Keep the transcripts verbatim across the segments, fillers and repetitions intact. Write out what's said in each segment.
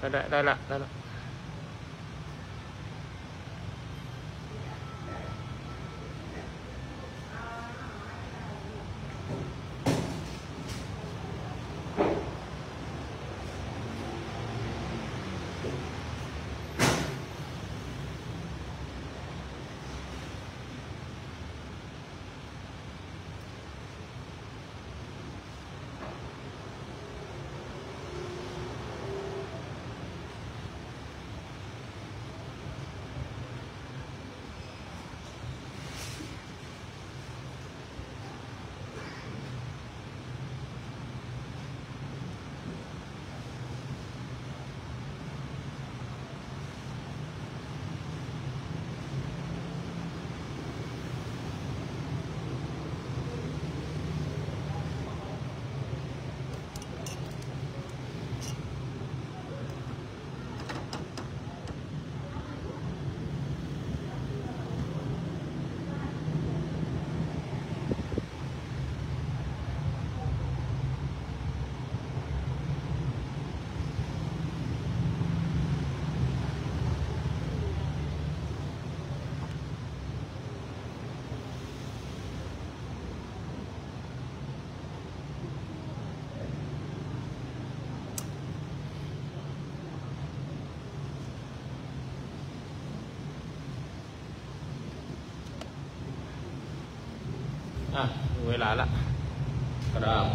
ได้ได้ได้ละได้ละ อ่ะ ถึงเวลาละ กราบ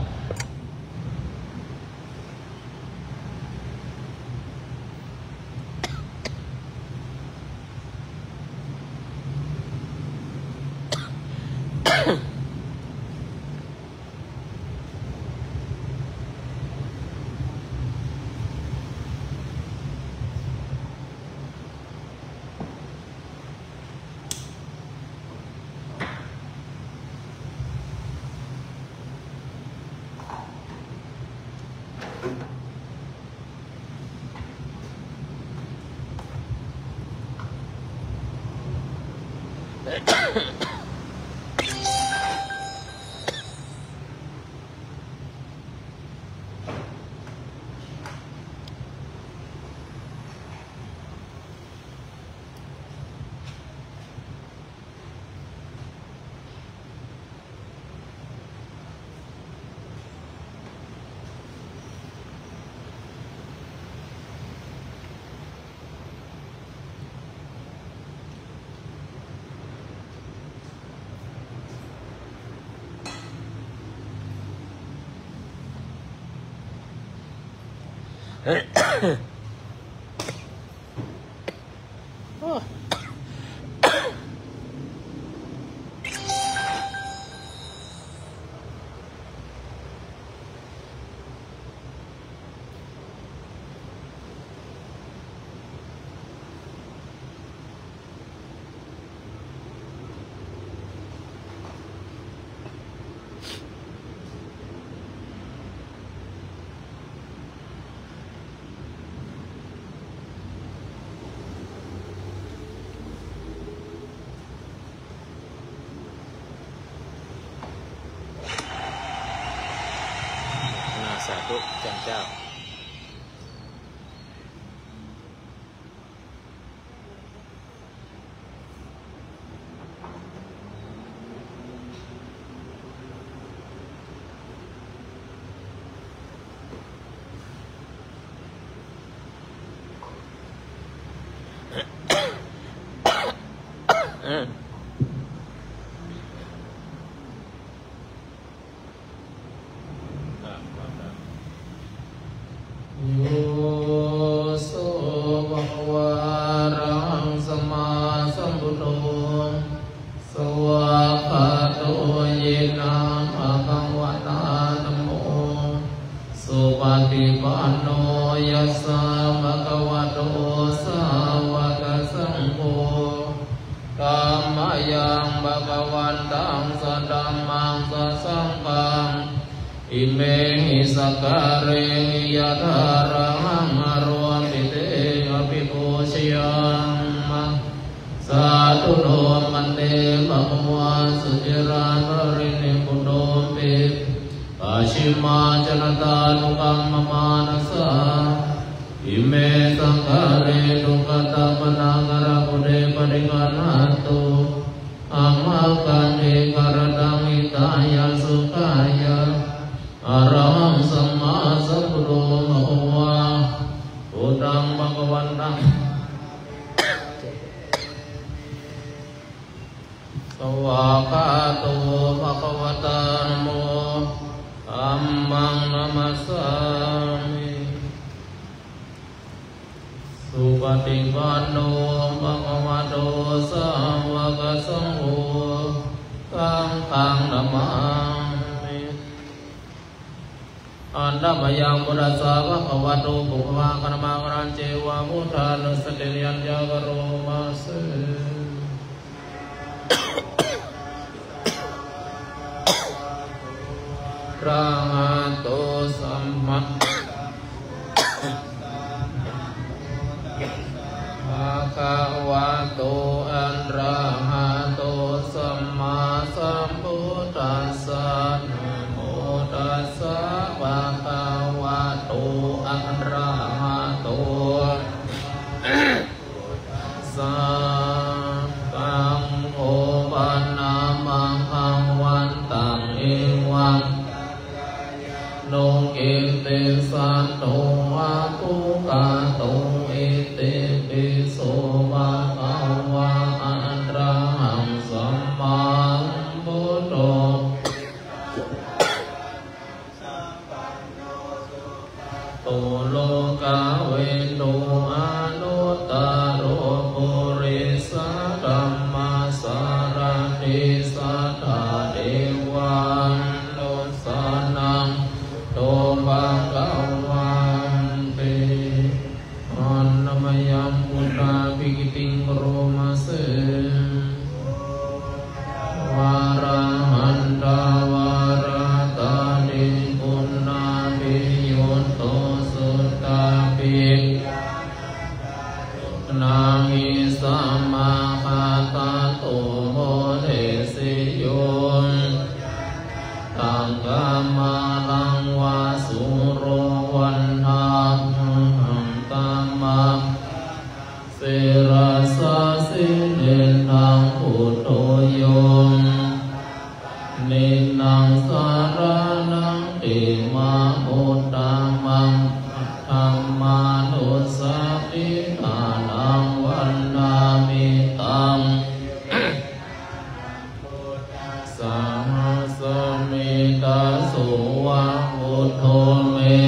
Nah, sādhu, เจ้า Yo so bhagavā arahaṃ sammāsambuddho, svākkhāto yena bhagavatā dhammo, supaṭipanno yassa bhagavato sāvakasaṅgho, tammayaṃ bhagavantaṃ sadhammaṃ sasaṅghaṃ, imehi sakkārehi yathārahaṃ āropitehi abhipūjayāma. Sādhu no bhante bhagavā suciraparinibbutopi, pacchimājanatānukampamānasā Ime sakkāre duggatapaṇṇākārabhūte paṭiggaṇhātu, amhākaṃ dīgharattaṃ hitāya sukhāya. Arahaṃ sammāsambuddho bhagavā, buddhaṃ bhagavantaṃ svākkhāto bhagavatā, namo dhammaṃ namassāmi. Supaṭipanno bhagavato sāvakasaṅgho, saṅghaṃ namāmi. Handa mayaṃ buddhassa bhagavato pubbabhāganamakārañceva buddhānussatinayañca karoma se. Arahato sammā bhagavato arahato sammāsambuddhassa. Namo tassa bhagavato arahato sammāsambuddhassa. Taṃ kho pana bhagavantaṃ evaṃ no kittesatto abbhuggato. Itipi so bhagavā arahaṃ sammāsambuddho to lokavidū anuttaro purisadammasārathi satthā devamanussānaṃ buddho bhagavāti. Handa mayaṃ buddhābhigītiṃ karoma se. Arahantā varatatiṃ guṇābhiyutto suddhābhiñāṇagatā, yuṃ nāmi samāgatatto bodhesi yo taṃ kamalaṃ va sūro vandāmahaṃ tamaṃ sirasā jinendaṃ buddho yo me pāṇinaṃ saraṇaṃ khemamuttamaṃ. Dhammānussatiṭṭhānaṃ vandāmi taṃ sahasmi. Tasso va buddho me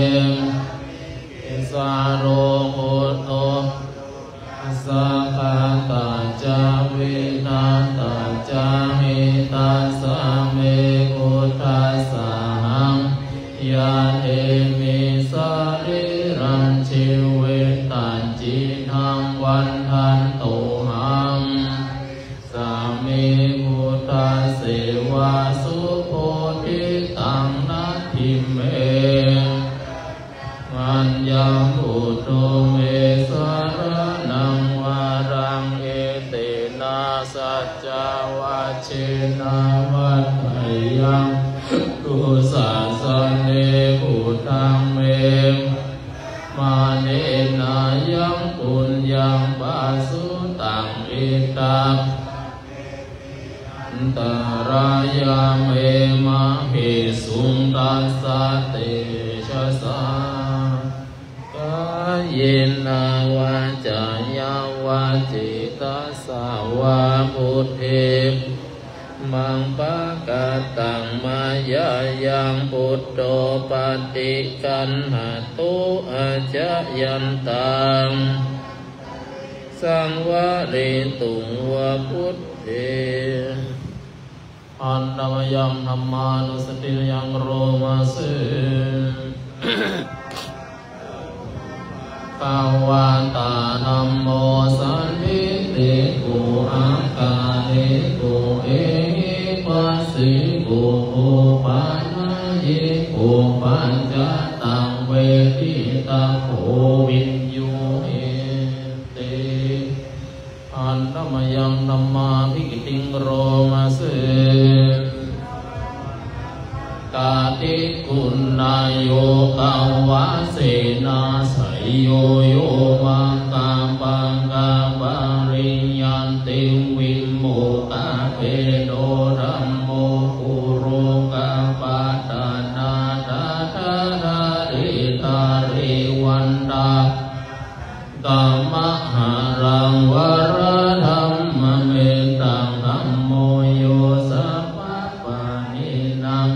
sāro buddho, sa katā ca vidatā ca, hitatthā me buddhassahaṃ yādemi sarīrañjīvitañcidaṃ vandantohaṃ. Sāmi buddhasseva subodhitaṃ natthi me aññaṃ, buddho me saraṇaṃ varaṃ. Etena saccavajjena vaḍḍheyyaṃ buddhasāsane. Buddhaṃ me vandamānena yaṃ puññaṃ pasutaṃ idha antarāyā me māhesuṃ tassa tejasā. Kāyena vācāya va cetasā vā buddhe maṃ pakataṃ mayā yaṃ buddho paṭiggaṇhatu accayantaṃ saṃvarituṃ va buddhe. Handa mayaṃ dhammānussatinayaṃ karoma se. Bhagavatā dhammo sandiṭṭhiko akāliko ehipassiko opanayiko paccattaṃ veditabbo viññūhīti. Handa mayaṃ dhammābhigītiṃ karoma se. Bhagavatā Paṭiggaṇhayogavasena seyyo yo maggapākapariyattiṃ vimokkhabhedo dhammo kulokapatanā tathārīdharīvantā kamaharaṃ varadhammametaṃ dhammo yo sabbapāṇīnaṃ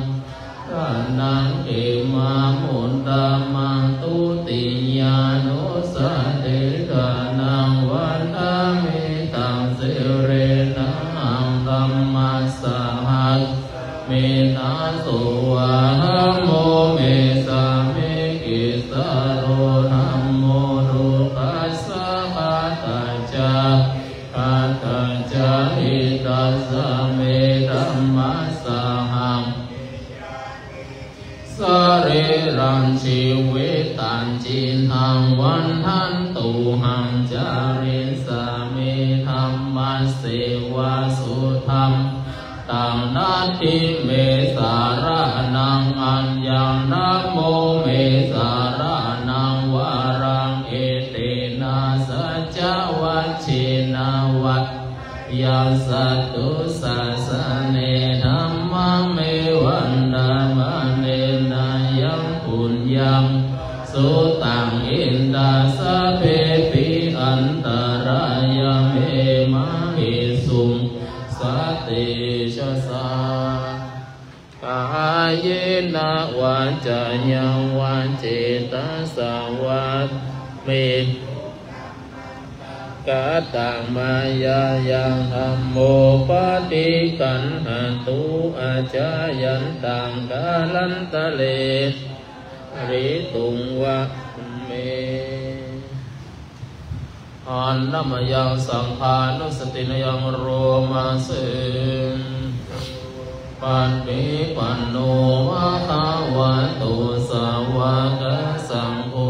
saraṇaṃ khemam uttamaṃ. Dutiyānussatiṭṭhānaṃ vandāmi taṃ sirenahaṃ dhammassāhasmi dāso vā dhammo me sāmikissaro dhammo dukkhassa ghātā ca ghātā ca hitassa me dhammassāhaṃ sarīrañjīvitañcidaṃ vaṇṇantohaṃ carissāmi dhammasseva sudhammataṃ. Natthi me saraṇaṃ aññaṃ dhammo me saraṇaṃ varaṃ etena saccavajjena va yaṃ satthu sāsane dhammam me vandamānena yaṃ puññaṃ sutaṃ idha sabbepi antarāyā me māhesuṃ sattejasā. Kāyena vācāya vā cetasā vā me kataṃ mayā yaṃ dhammo paṭiggaṇhatu accayantaṃ kālantare saṃvarituṃ va dhamme. Handa mayaṃ saṅghānussatinayaṃ roma se. Paṭipanno bhagavato sāvakasaṅgho,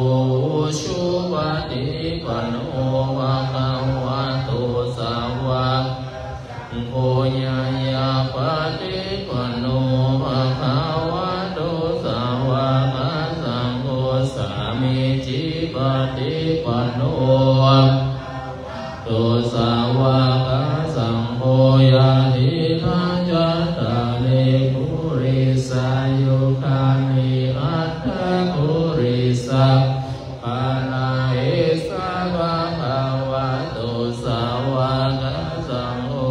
ujupaṭipanno bhagavato sāvakasaṅgho, ñāyapaṭipanno bhagavato sāvakasaṅgho, sāmīcipaṭipanno bhagavato sāvakasaṅgho, yadidaṃ cattāri purisayugāni aṭṭha purisapuggalā, esa bhagavato sāvakasaṅgho,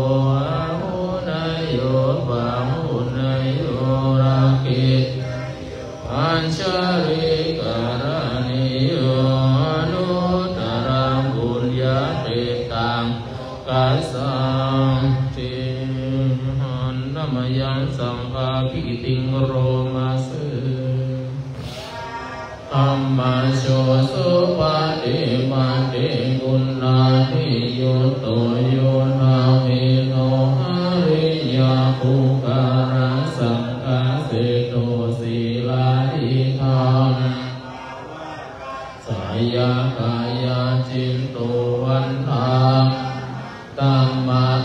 āhuneyyo pāhuneyyo dakkhiṇeyyo añjalikaraṇīyo anuttaraṃ puññakkhettaṃ lokassāti. Handa mayaṃ saṅghābhigītiṃ roma se. Dhammajo supaṭipattiguṇādiyutto, yoṭṭhabbidho ariyapuggalasaṅ- ghāsito sīlādidhammapavarāsayakāyācintū vandāmatthaṃ āriyaṃ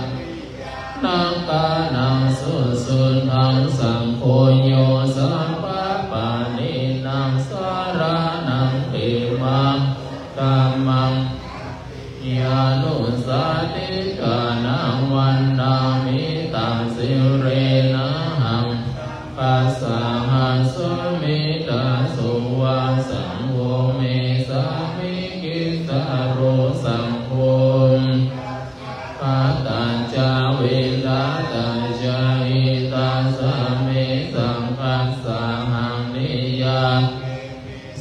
natthānaṃ susuddhaṃ. Saṅgho yo sabbapāṇīnaṃ saraṇaṃ khemaṃ uttamaṃ. Dutiyānussatiṭṭhānaṃ vandāmi taṃ sirenahaṃ saṅghassāhasmi dāso va saṅgho me sāmikissaro. Saṅgho dukkhassa ghātā ca vidhātā ca hitassa me saṅghassāhaṃ niyyādemi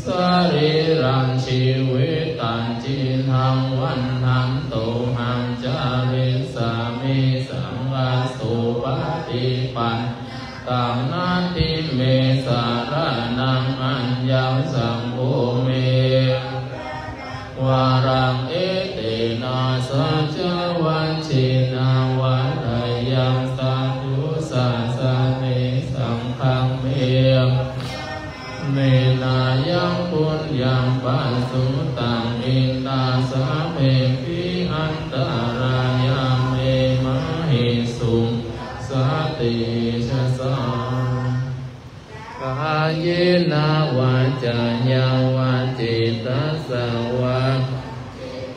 sarīrañjīvitañcidaṃ vaṇṇantohaṃ carissāmi saṅghassopaṭipannaṃ. Natthi me saraṇaṃ aññaṃ saṅgho me varaṃ etena saccavajjena vaḍḍheyyaṃ satthu sāsane. Saṅghaṃ me nena yaṃ puññaṃ pasutaṃ idha sabbepi antarāyā me māhesuṃ sattejasā. yena vācāya va cetasā vā,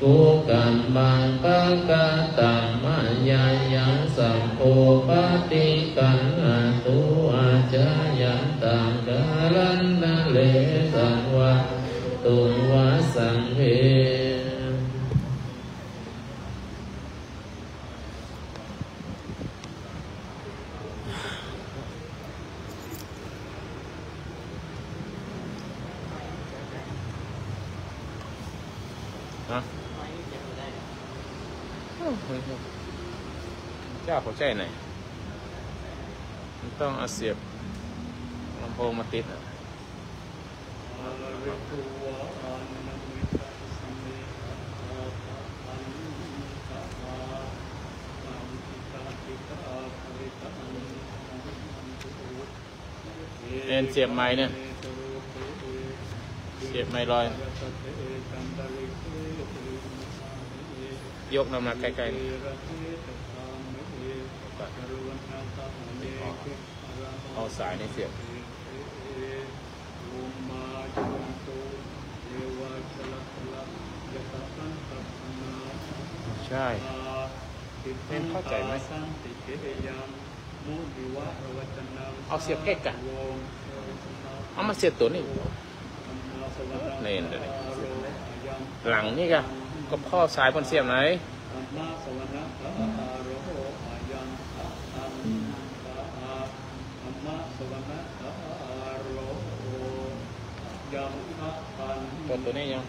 kukammaṃ pakataṃ mayā yaṃ, sabbo paṭiggaṇhatu accayantaṃ, kālantare saṃvarituṃ va saṅghe. Hah? ยากหัวใจไหน มันต้องเอาเสียบลำโพงมาติดอะ เอ็นเสียบไมค์เนี่ย เสียบไมค์ลอย ยกน้ำหนักใกล้ๆ เอาสายนี่เสียบ ใช่ เอ็นเข้าใจไหม เอาเสียบใกล้กัน เอามาเสียบตัวนี้ นี่ หลังนี่กะ ก็พ่อสายบนเสียบไหน ตัว ตัวนี้ยัง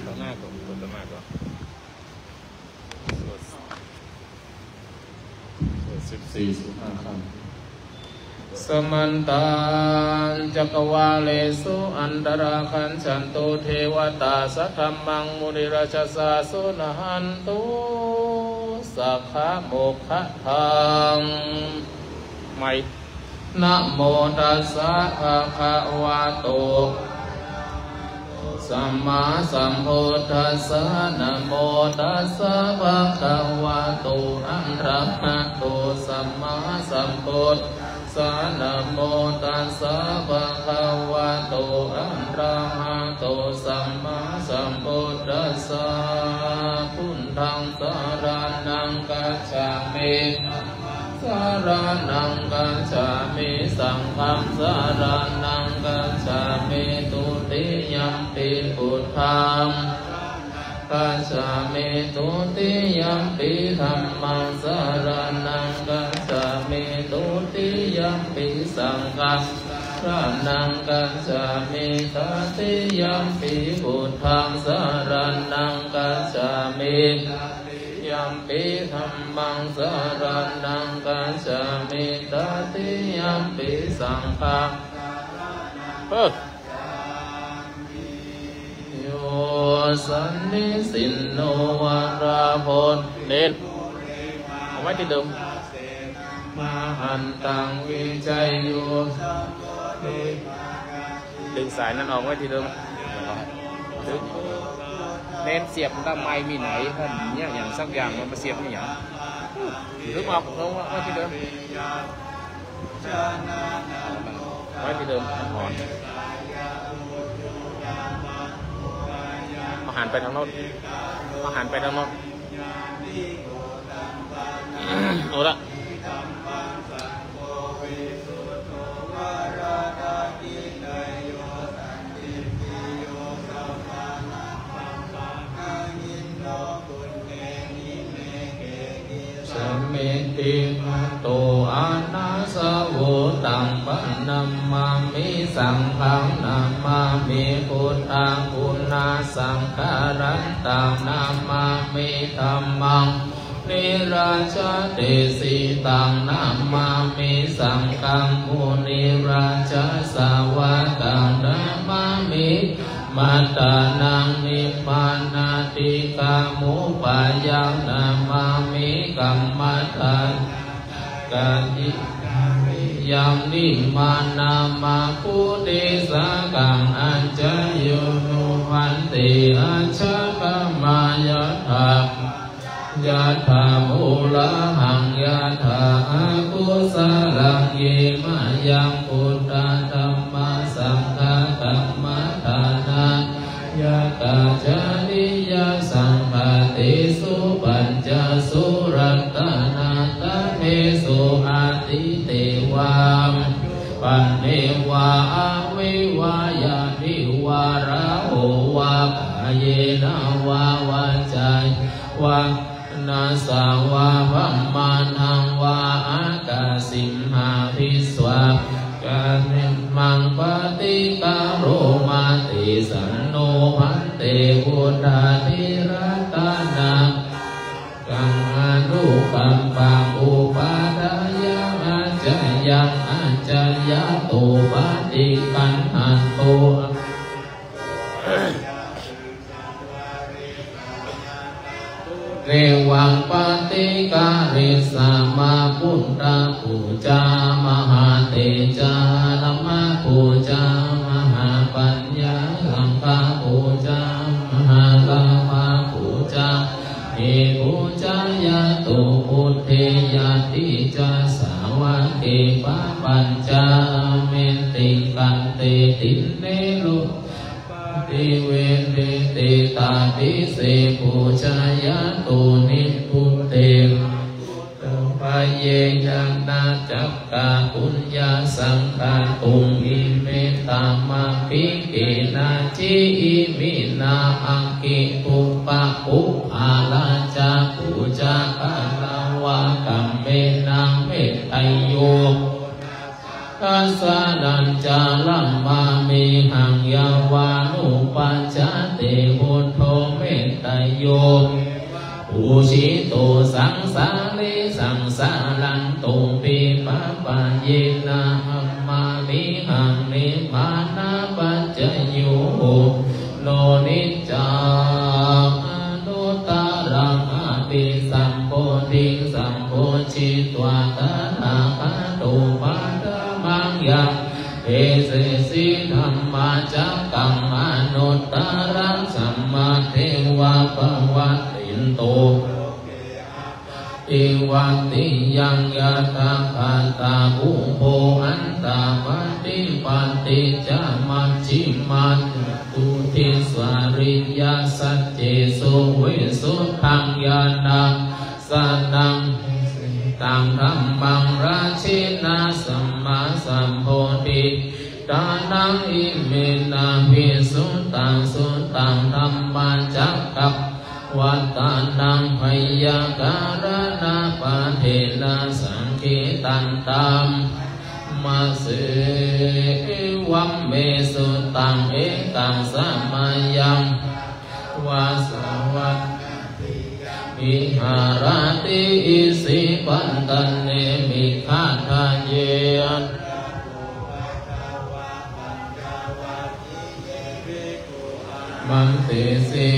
ตัวหน้าก่อน ตัวหน้าก่อน สิบสี่ สิบห้า ครั้ง Samantā cakkavāḷesu atrāgacchantu devatā, saddhammaṃ munirājassa suṇantu saggamokkhadaṃ. ไม่ Namo tassa bhagavato sammāsambuddhassa. Namo tassa bhagavato arahato sammāsambuddhassa. Namo tassa bhagavato arahato sammāsambuddhassa. Buddhaṃ saraṇaṃ gacchāmi. Saraṇaṃ gacchāmi. Saṅghaṃ saraṇaṃ gacchāmi. Dutiyampi buddhaṃ gacchāmi. Dutiyampi dhammaṃ saraṇaṃ gacchāmi. Dutiyampi saṅghaṃ saraṇaṃ gacchāmi. Tatiyampi buddhaṃ saraṇaṃ gacchāmi. Tatiyampi dhammaṃ saraṇaṃ gacchāmi. Tatiyampi saṅghaṃ เออ Yo sannisinno varāhul เน้น เอาไว้ที่เดิม mahantaṃ vijayo ดึงสายนั้นออกไว้ที่เดิม ดึง เน้นเสียบด้านไมค์มีไหน ถ้าเนี่ยอย่างสักอย่างมันมาเสียบนี่อย่าง ดึงออกลงไว้ที่เดิม ไว้ที่เดิม อ่อน เอาหันไปทางโน้น เอาหันไปทางโน้น เอาละ Samitimato anāsavo taṃ paṇamāmi saṅghaṃ namāmi buddhaguṇasaṅkhārattaṃ namāmi dhammaṃ nirajadesitaṃ namāmi saṅghaṃ munirājasāvakaṃ namāmi dhammaddhānaṃ nibbānāti kamupāyaṃ namāmi kammaṭṭhānaṃ kayindriyaṃ nimmānamāhu disakaṃ accayo no hanti ajjattamā yathā yathā mūlahaṃ yathā akusalaṃ ye mayaṃ buddha dhamma saṅgha kammaṭṭhānā kāyakācaniya saṅghāṭesu pañcasu rattanattamesu atīte vā panne vā avivāyane vā raho vā kāyena vā vācāya vā manasā vā brahmāṇaṃ vā ākāsimhā visvā kamimaṃ paṭikaromati. Sanno bhante buddhāni ratana kaṃ anukampaṃ upādāya accayaṃ accayato paṭiggaṇhatu nevaṃ paṭikarissāma. Buddhapūjā mahātejā dhammapūjā mahāpaññā saṅghapūjā mahālābhapūjā hi pūjāya tu buddhe ñāti ca sāvake papañca ameti kante tinne lo paṭivedeti. Tatise pūjāya tu nibbude paye ñāṇacakkaphuññasaṅkhātuṃ ime dhammabbhikinaci iminā aggi pubba puggalā ca pūjakatāva kammena metteyyo dasanañca lamāmihaṃ yāvānupajjhati buddho metteyyo pūjito saṃsāre saṃsārantopi pāpayena amāmihaṃ nibbānapaccayo no niccaṃ anuttaraṃ abhisambodhiṃ sambojjhitvā tathāgato paṭhamaṃ yaṃ desesi dhammacakkaṃ anuttaraṃ sammādeva pavattito vattiyaṃ yatthākkhātā ubho antā paṭipatti ca majjhimā ca tuṭṭhiṃ ca ariyasaccesu visuddhaṃ ñāṇadassanaṃ dhammaṃ rājena sammāsambodhi ṭṭhānaṃ iminā visuddhasuttaṃ dhammacakkaṃ vattānaṃ veyyākaraṇapāṭhena saṅkhittaṃ dhammasevaṃ me sutaṃ. Ekaṃ samayaṃ vāsavatthiyaṃ viharati isipatane migadāye. Mantesi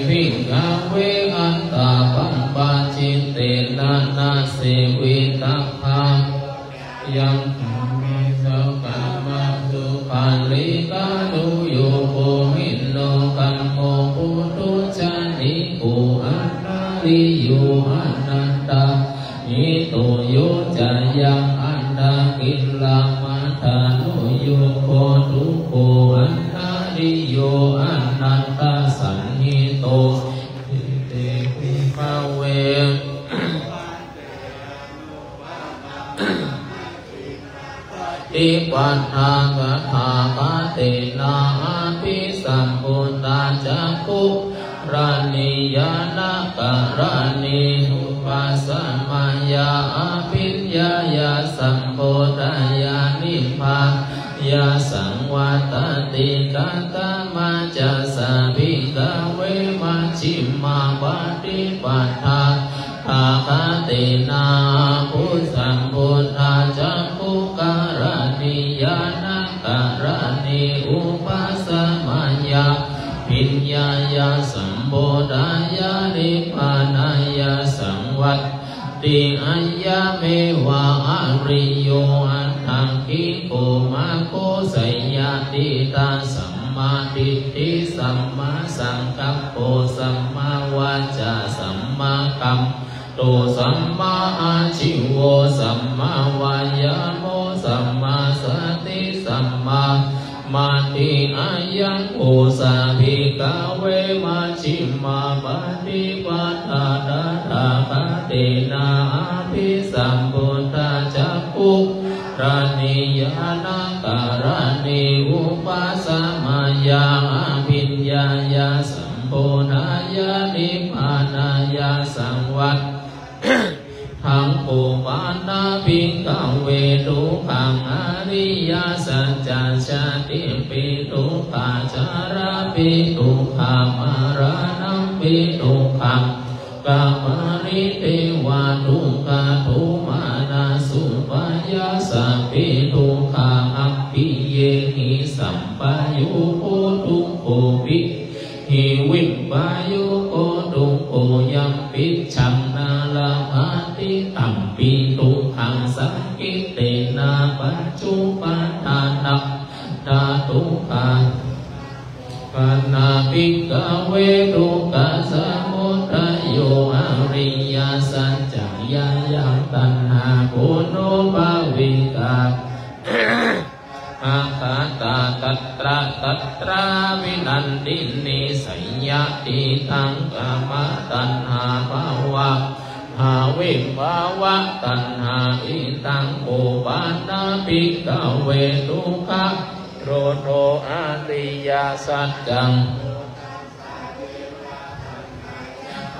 bhikkhave antā pabbajitena na sevitabbā yaṃ kāmesu kāmasukhallikānuyogo hinno gammo pothujjaniko anariyo anattā hito yo ca yaṃ antā kilamathanuyogo dukkho anariyo anatthasañhito. Iti bhikkhave paṭipadā tathāgatena abhisambuddhā cakkhukaraṇī ñāṇakaraṇī upasamāya abhiññāya sambodhāya nibbānāya saṃvattati. Katamā ca sā bhikkhave majjhimā paṭipadā tathāgatena abhisambuddhā cakkhukaraṇī ñāṇakaraṇī upasamāya abhiññāya sambodhāya nibbānāya saṃvattati. Ayameva ariyo aṭṭhaṅgiko maggo. Seyyathīdaṃ sammādiṭṭhi sammāsaṅkappo sammāvācā sammākammanto to sammāājīvo sammāvāyāmo sammāsati sammāsamādhi. Ayaṃ kho sā bhikkhave majjhimā paṭipadā tathāgatena abhisambuddhā cakkhukaraṇī ñāṇakaraṇī upasamāya abhiññāya sambodhāya nibbānāya saṃvattati. Taṃ kho pana bhikkhave dukkhaṃ ariyasaccaṃ. Jātipi dukkhā jarāpi dukkhā maraṇampi dukkhaṃ dukkhā paridevanti dukkhadomanassupāyāsā dukkhaṃ appiyehi sampayogo dukkho piyehi vippayogo dukkho yampicchaṃ na labhati tampi dukkhaṃ saṅkhittena pañcupādānakkhandhā dukkhaṃ. Pana bhikkhave dukkhasamudayo ariyasaccaṃ. Yāyaṃ taṇhā ponobbhavikā sabbe anarthā tatra tatrābhinandinī, seyyathīdaṃ kāmataṇhā bhavataṇhā vibhavataṇhā. Idaṃ kho pana bhikkhave dukkhanirodho ariyasaccaṃ.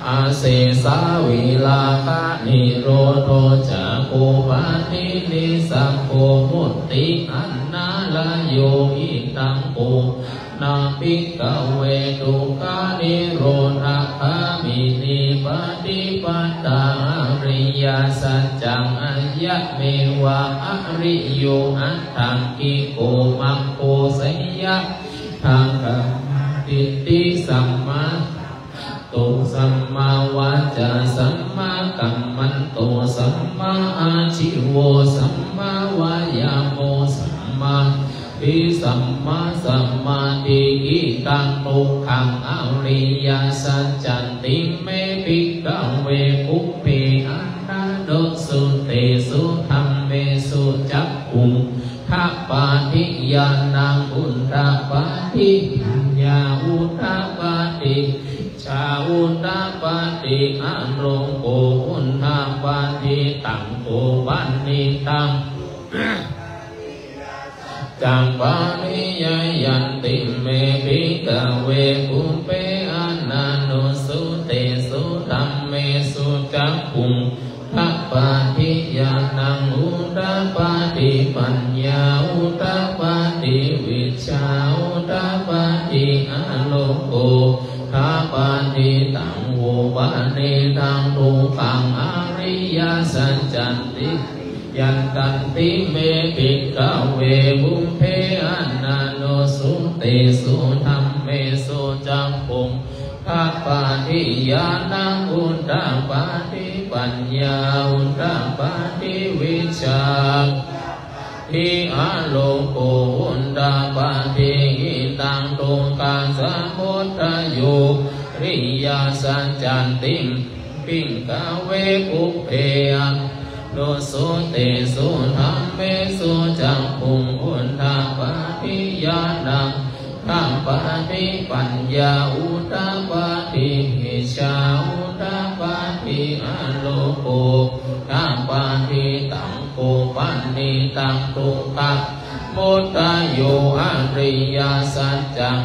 Asesā virāganirodho cāgo paṭinissaggo mutti anālayo. Idaṃ kho pana bhikkhave dukkhanirodhagāminī paṭipadā ariyasaccaṃ. Ayameva ariyo aṭṭhaṅgiko maggo. Seyyathīdaṃ kāmādiṭṭhi sammā to sammāvācā sammākammanto sammāājīvo sammāvāyāmo sammāsati sammāsamādhi. Idaṃ dukkhaṃ ariyasaccanti me bhikkhave pubbe ananussutesu dhammesu cakkhuṃ udapādi ñāṇaṃ udapādi paññā udapādi vijjā udapādi āloko udapādi. Taṃ kho panidaṃ dukkhaṃ ariyasaccaṃ pariññeyyanti me bhikkhave pubbe ananussutesu dhammesu cakkhuṃ udapādi ñāṇaṃ udapādi paññā udapādi vijjā udapādi āloko udapādi. Taṃ kho panidaṃ dukkhaṃ ariyasaccanti ariyasaccanti me bhikkhave pubbe ananussutesu dhammesu cakkhuṃ udapādi ñāṇaṃ udapādi paññā udapādi vijjā udapādi āloko udapādi. Idaṃ dukkhasamudayo ariyasaccanti bhikkhave pubbe ananussutesu dhammesu cakkhuṃ udapādi ñāṇaṃ udapādi paññā udapādi vijjā udapādi āloko udapādi. Taṃ kho panidaṃ dukkhasamudayo ariyasaccaṃ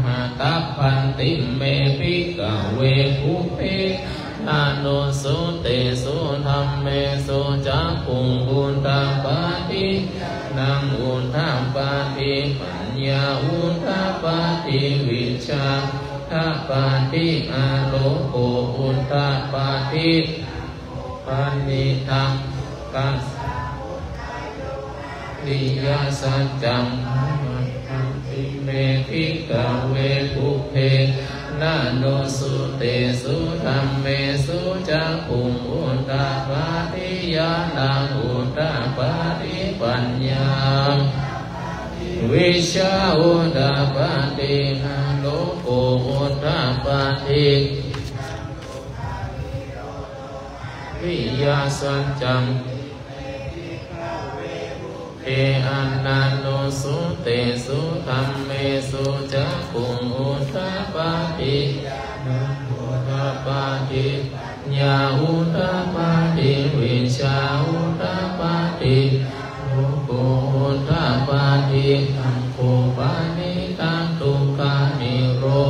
pahātabbanti me bhikkhave pubbe ananussutesu dhammesu cakkhuṃ udapādi ñāṇaṃ udapādi paññā udapādi vijjā udapādi āloko udapādi. Panidaṃ dukkhasamudayo ariyasaccaṃ pahātabbanti me bhikkhave pubbe ananussutesu dhammesu cakkhuṃ udapādi ñāṇaṃ udapādi paññā udapādi vijjā udapādi āloko udapādi. ariyasaccaṃ. Te ananussutesu dhammesu cakkhuṃ udapādi, udapādi, paññā udapādi, vijjā udapādi, loko udapādi. Taṃ kho panidaṃ dukkhanirodho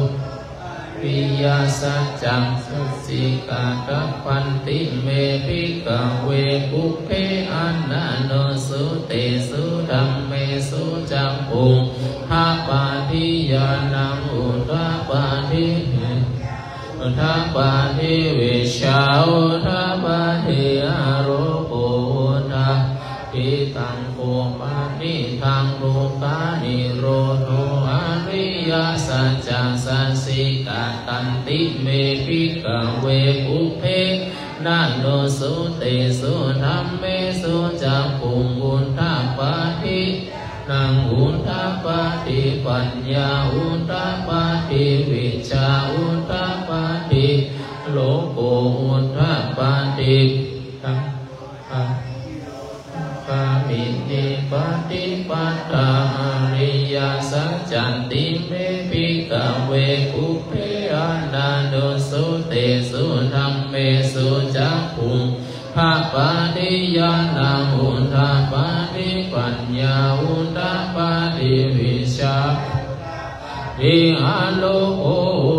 ariyasaccaṃ sacchikatabbanti me bhikkhave pubbe ananussutesu dhammesu cakkhuṃ udapādi, ñāṇaṃ udapādi, udapādi, vijjā udapādi, āloko udapādi. Taṃ kho panidaṃ dukkhanirodho ariyasaccaṃ sacchikatanti me bhikkhave pubbe ananussutesu dhammesu cakkhuṃ udapādi, ñāṇaṃ udapādi, paññā udapādi, vijjā udapādi, āloko udapādi. Taṃ kho panidaṃ dukkhanirodhagāminī paṭipadā ariyasaccanti me bhikkhave pubbe ananussutesu dhammesu cakkhuṃ udapādi, ñāṇaṃ udapādi, paññā udapādi, vijjā udapādi, āloko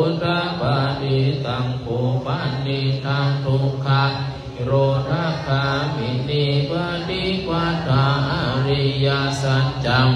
udapādi. Taṃ kho panidaṃ dukkhanirodhagāminī paṭipadā ariyasaccaṃ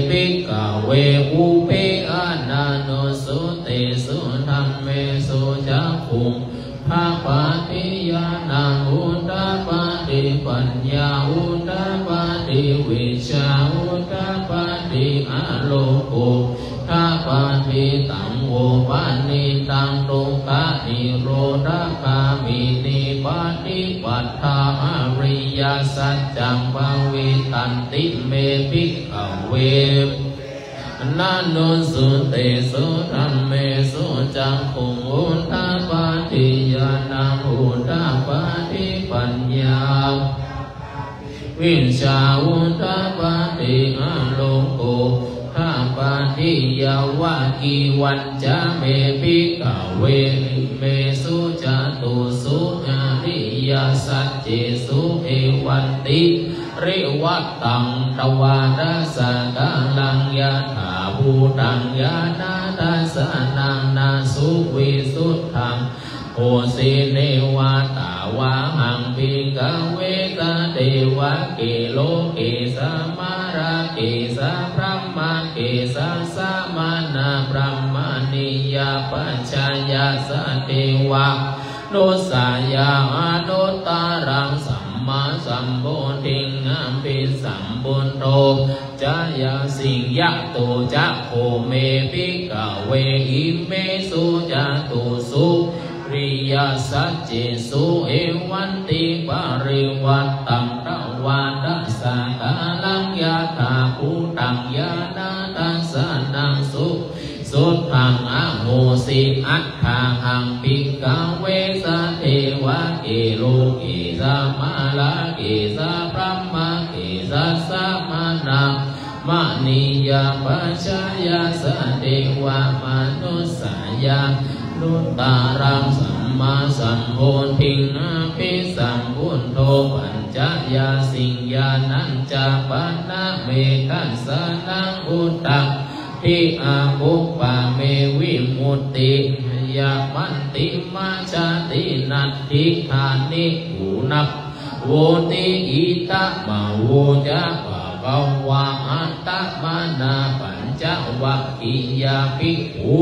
bhikkhave pubbe ananussutesu dhammesu cakkhuṃ udapādi, ñāṇaṃ udapādi, paññā udapādi, vijjā udapādi, āloko udapādi. Taṃ kho panidaṃ dukkhanirodhagāminī paṭipadā ariyasaccaṃ bhāvitanti me bhikkhave ananussutesu dhammesu cakkhuṃ udapādi, ñāṇaṃ udapādi, paññā udapādi, vijjā udapādi, āloko udapādi. Yāvakīvañca me bhikkhave imesu catūsu ariyasaccesu evaṃ ti rivaṭṭaṃ dvādasākāraṃ yathābhūtaṃ ñāṇadassanaṃ na suvisuddhaṃ ahosi. Neva tāvāhaṃ bhikkhave sadevake loke samārake sabrahmake sassamaṇabrāhmaṇiyā pajāya sadeva manussāya anuttaraṃ sammāsambodhiṃ abhisambuddho paccaññāsiṃ. Yato ca kho me bhikkhave imesu catūsu ariyasaccesu evaṃ ti parivaṭṭaṃ dvādasākāraṃ yathābhūtaṃ ñāṇadassanaṃ su suddhaṃ ahosi. Athāhaṃ bhikkhave sadevake loke samārake sabrahmake sassamaṇabrāhmaṇiyā pajāya sadeva manussāya anuttaraṃ sammāsambodhiṃ abhisambuddho paccaññāsiṃ. Ñāṇañca pana me dassanaṃ udda ṭṭhi akuppā me vimutti ayamantimā jāti natthidāni punabbhavoti. Idamavoca bhagavā. Attamanā pañcavaggiyā bhikkhū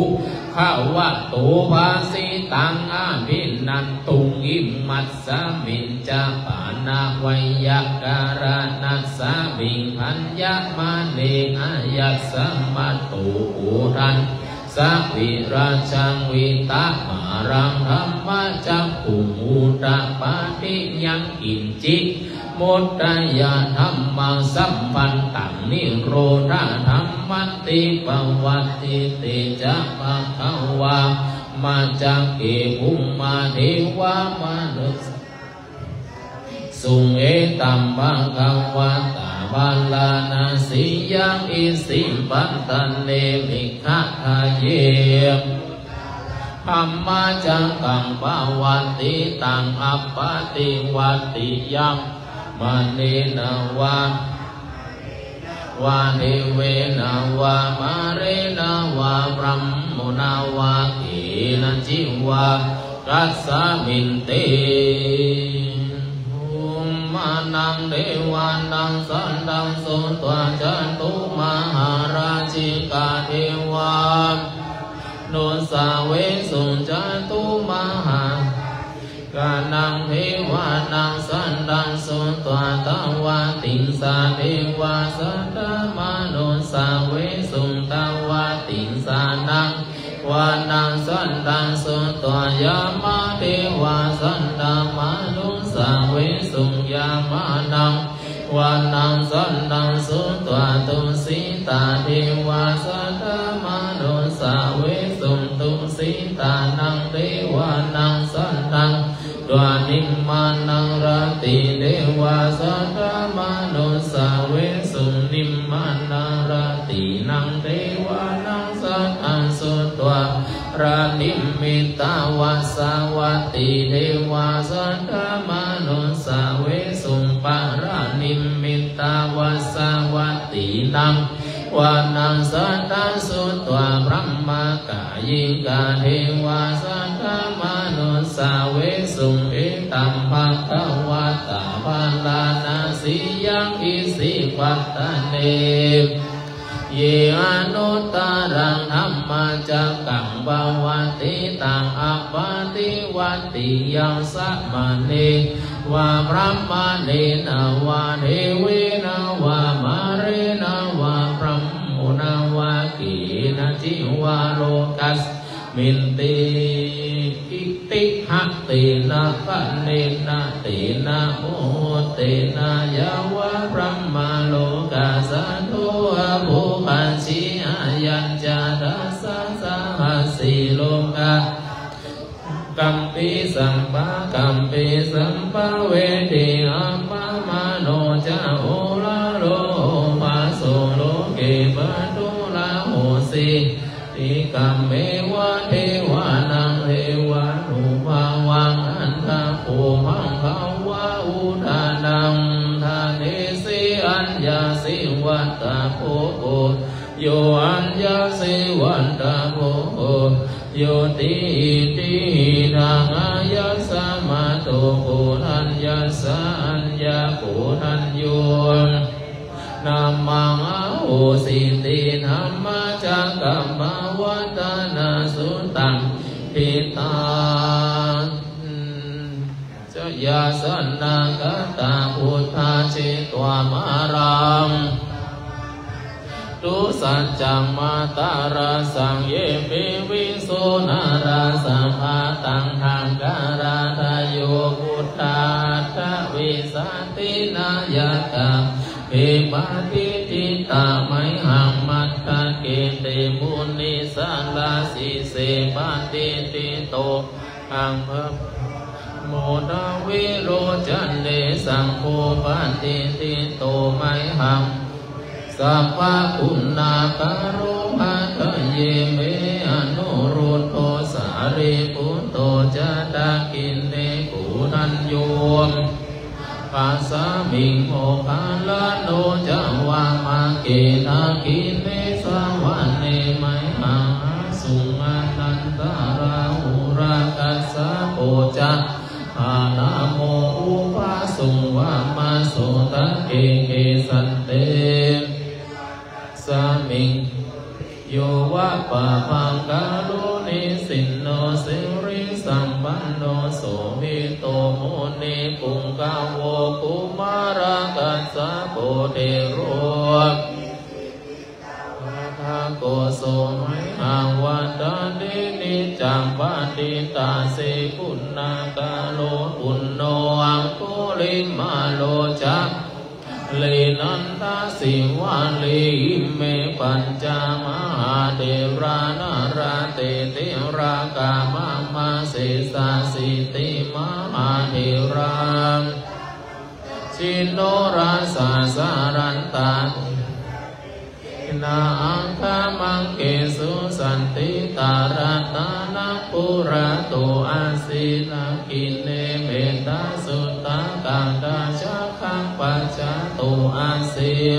bhagavato bhāsitaṃ abhinanduṃ. Imas smiñca pana veyyākaraṇasmiṃ bhaññamāne āyasmato koṇḍaññassa virajaṃ vītamalaṃ dhammacakkhuṃ udapādi yaṅkiñci samudayadhammaṃ sabbantaṃ nirodhadhammanti. Pavattite ca bhagavā Majjhakke bhummā devā manussā sung etam bhagavatā bārāṇasiyaṃ isipatane migadāye brahmacakaṃ pavattitaṃ appaṭivattiyaṃ brāhmaṇena vā vā devena vā mārena vā brahmunā vā kenaci vā lokasminti. Bhummānaṃ devānaṃ saddaṃ sutvā cātummahārājikā devā manussavesuṃ. Cātummahā kānaṃ devānaṃ saddaṃ sutvā tāvatiṃsā devā saddamanussāvesuṃ. Tāvatiṃsānaṃ devānaṃ saddaṃ sutvā yāmā devā saddamanussāvesuṃ. Yāmānaṃ devānaṃ saddaṃ sutvā tusitā devā saddamanussāvesuṃ. Tusitānaṃ devānaṃ saddaṃ sutvā nimmānaratī devā saddamanussāvesuṃ. Nimmānaratīnaṃ devānaṃ saddaṃ sutvā paranimmitavasavattī devā saddamanussāvesuṃ. Paranimmitavasavattīnaṃ devānaṃ saddaṃ sutvā brahmakāyikā devā saddamanussāvesuṃ. Etam bhagavatā bārāṇasiyaṃ isipatane ye anuttaraṃ dhammacakkaṃ pavattitaṃ appaṭivattiyaṃ samaṇena vā brāhmaṇena vā devena vā mārena vā brahmunā vā kenaci vā lokasminti. Itiha tena khaṇena tena muhuttena yāva brahmalokā saddo abbhuggacchi. Ayañca dasasahassī lokadhātu kampi sampakampi sampavedhi. Appamāṇo ca oḷāro obhāso loke pāturahosi. Itikameva devānaṃ devānubhāvaṃ attapo bhagavā udānaṃ udānesi: Aññāsi vata bho koṇḍañño, aññāsi vata bho koṇḍaññoti. Itihidaṃ āyasmato koṇḍaññassa aññākoṇḍañño namaṃ ahosīti. Dhammacakkappavattana suttamhi. Tañca yāsanāgatā buddhā jetvā māraṃ dvāraṃ pavāratthu saccaṃ mātarasaṃ. Ye piviṃsu narāsabhā taṇhaṅkarādayo buddhā aṭṭhavīsati nāyakā abhipatiṭṭhitā mayhaṃ matthake te munissarā. Sīse patiṭṭhito mayhaṃ brahmo dvilocane saṅgho patiṭṭhito mayhaṃ sabbaguṇākaro. Hadaye me anuruddho sārīputto ca dakkhiṇe koṇḍañño kasmiṃ moggallāno ca vāmake. Dakkhiṇe savane mayhaṃ āsuṃ ānandarāhulā kassapo ca moggallāno ubhāsuṃ vāmasotake. Kesante kasmiṃ yo va pabhaṅkaro nisinno sirisampanno sobhito munipuṅgavo. Kumārakassapo thero pihiṃsu tassa āgū so mayhaṃ vadane niccaṃ. Patiṭṭhāsi guṇākaro puṇṇo aṅgulimālo ca moggallāno ca nandasīvalī. Ime pañca mahātherā nalāṭe tilakā sīti mahātherā. Jinorasā sarantā aṅgamaṅgesu saṇṭhitā. Ratanaṃ purato āsi dakkhiṇe mettasuttakaṃ dhajaggaṃ pacchato āsi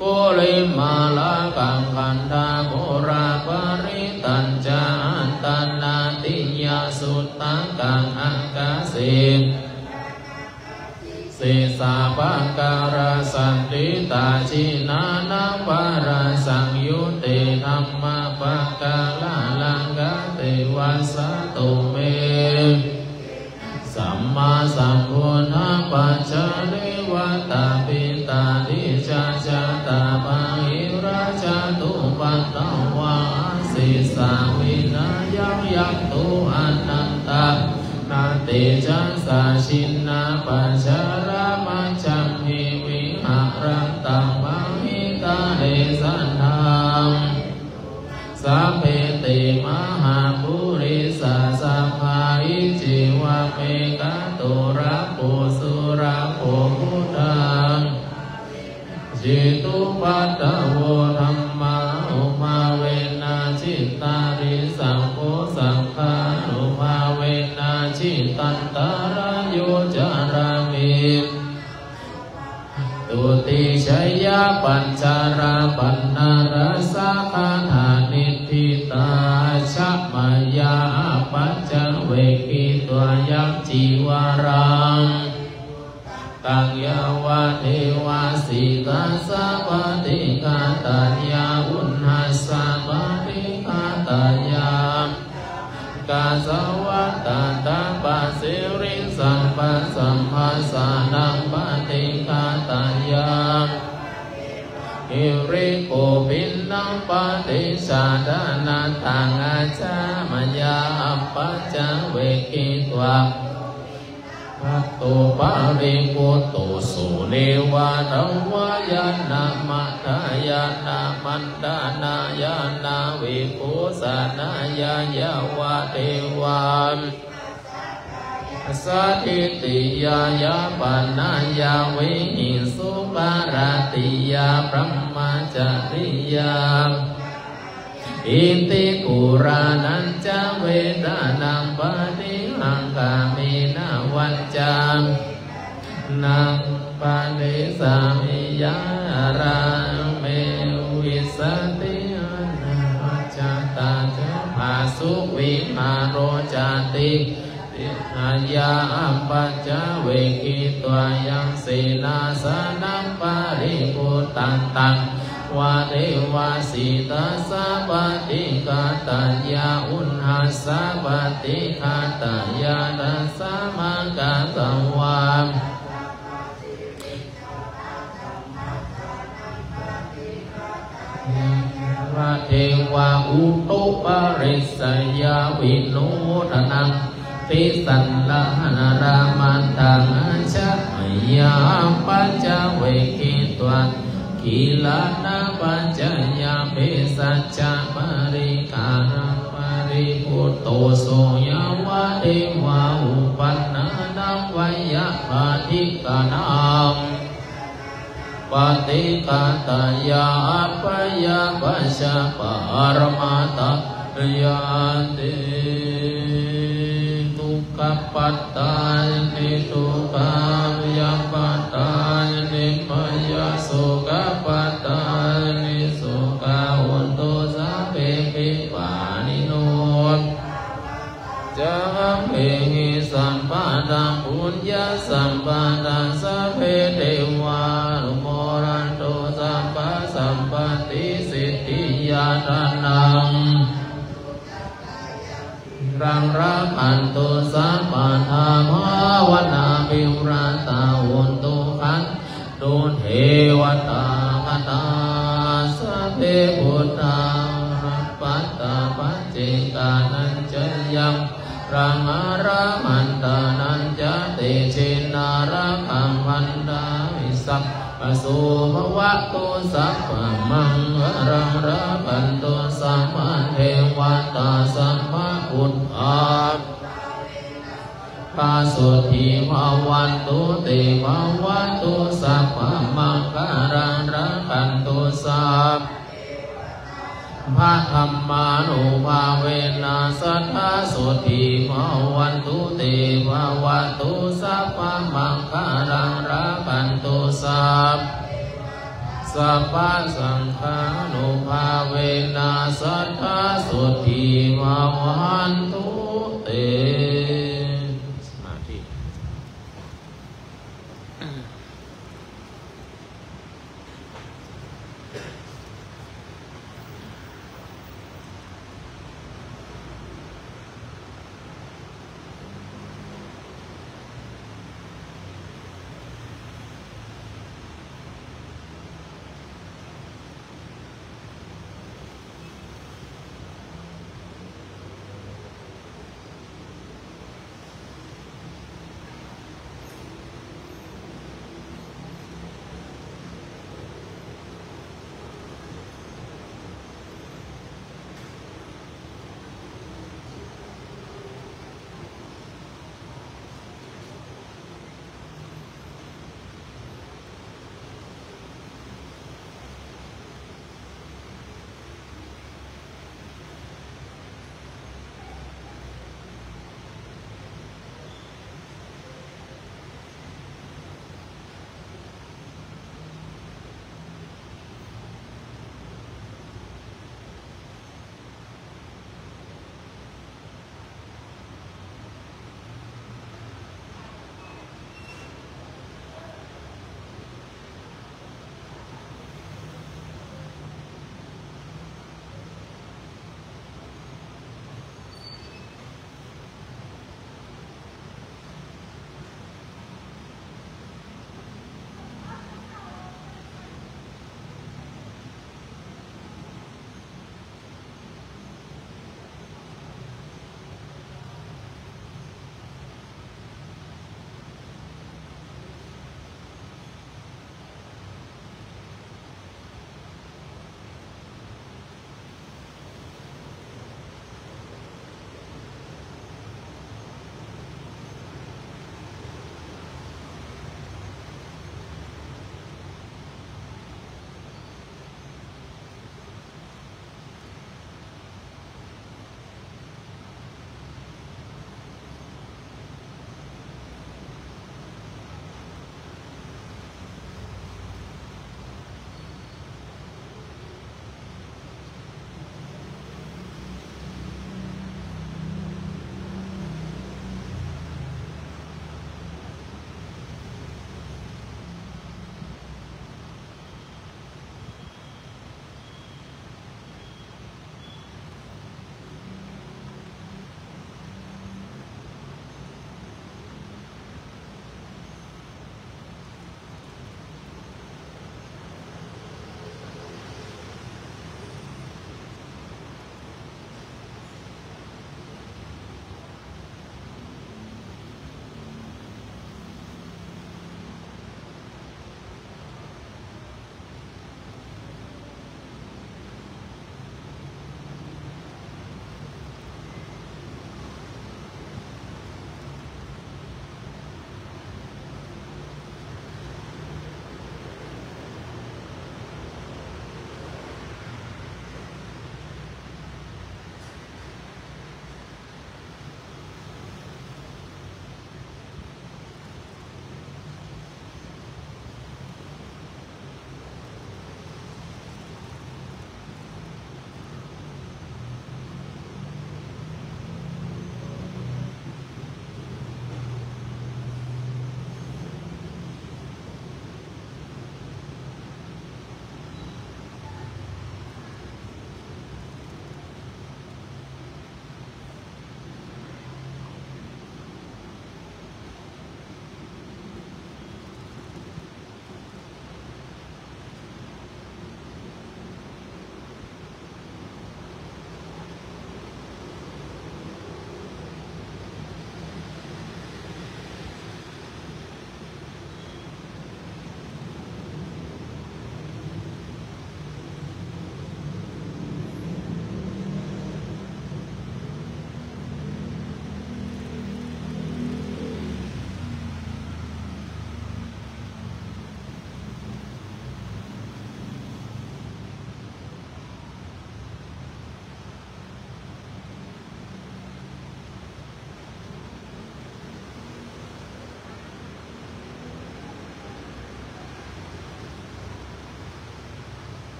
aṅgulimālakaṃ. Khandhamoraparittañca āṭānāṭiyasuttakaṃ ākāse sesā pākārasaṇṭhitā. Jinānaṃ balasaṃyutte dhammapākāralaṅkate vasato me sammāsambuddhapañjare. Vātapittādisañjātā bāhirajjhattupaddavā asesaṃ vinayaṃ yantu anantajinatejasā. Jinnapajjhamajjhamhi viharantaṃ mahītale saddhammaṃ sabbe te mahāpurisāsabhā. Iccevamevaṃ gato rabbo surabbo buddhaṃ jetupaddavo dhammānubhāvena jitārisaṅgho saṅghānubhāvena jitantarāyo carāmi dutijaya pañcarappannarasakhathā niṭṭhitā ca mayā apaccavekkhitvā yaṃ cīvaraṃ taṃ yāvadeva sītassa paṭighātayā uṇhassa paṭighātayā kassavattantāpasiriṃsapasamphassānaṃ paṭighātayā hirikopinaṃ paṭicchādanatthaṃ ācamaya apaccavekkhitvā bhagavato paribhutto so neva davāya na madāya na maṇḍanāya na vibhūsanāya yāvadeva satthitthiya yāpanāya vihiṃsuparatiyā brahmacariyā iti purāṇañca vedanaṃ paṭihaṅkhāmi navañca naṃ paṭicchāmi yāraṃ me vijjati anavajjatā ca phāsuvihāro cāti ṭhitiyā apaccavekkhitvā yaṃ senāsanaṃ paribhuttaṃ taṃ yāvadeva sītassa paṭighātayā uṇhassa paṭighātayā tasmā katvā yāvadeva utuparissayaṃ vinodanaṃ ṭhitaraṃ ācamaya apaccavekkhitvā gilānapaccayabhesajjaparikkhāraṃ paribhutto so yāvadeva uppannānaṃ veyyābādhikānaṃ paṭighātayā abyāpajjhaparamatāyāti. Dukkhappattā niddukkhā bhayappattā nibbhayā sokappattā nissokā hontu sabbepi pāṇino. Ca amhehi sambhataṃ puññasampadaṃ sabbe devānumodantu sabbasampattisiddhiyā. Dānaṃ sīlaṃ rakkhantu sabbadā bhāvanābhiratā hontu gacchantu devatāgatā. Sabbe buddhā balappattā paccekānañca yaṃ balaṃ arahantānañca tejena rakkhaṃ bandhāmi sabbaso. Bhavatu sabbamaṅgalaṃ rakkhantu sabbadevatā sabbabuddhā sadā sotthī bhavantu te. Bhavatu sabbamaṅgalaṃ, rakkhantu sabbadhammānubhāvena sadā sotthī bhavantu te. Bhavatu sabbamaṅgalaṃ, rakkhantu sabba sabbasaṅghānubhāvena sadā sotthī bhavantu te. สมาธิ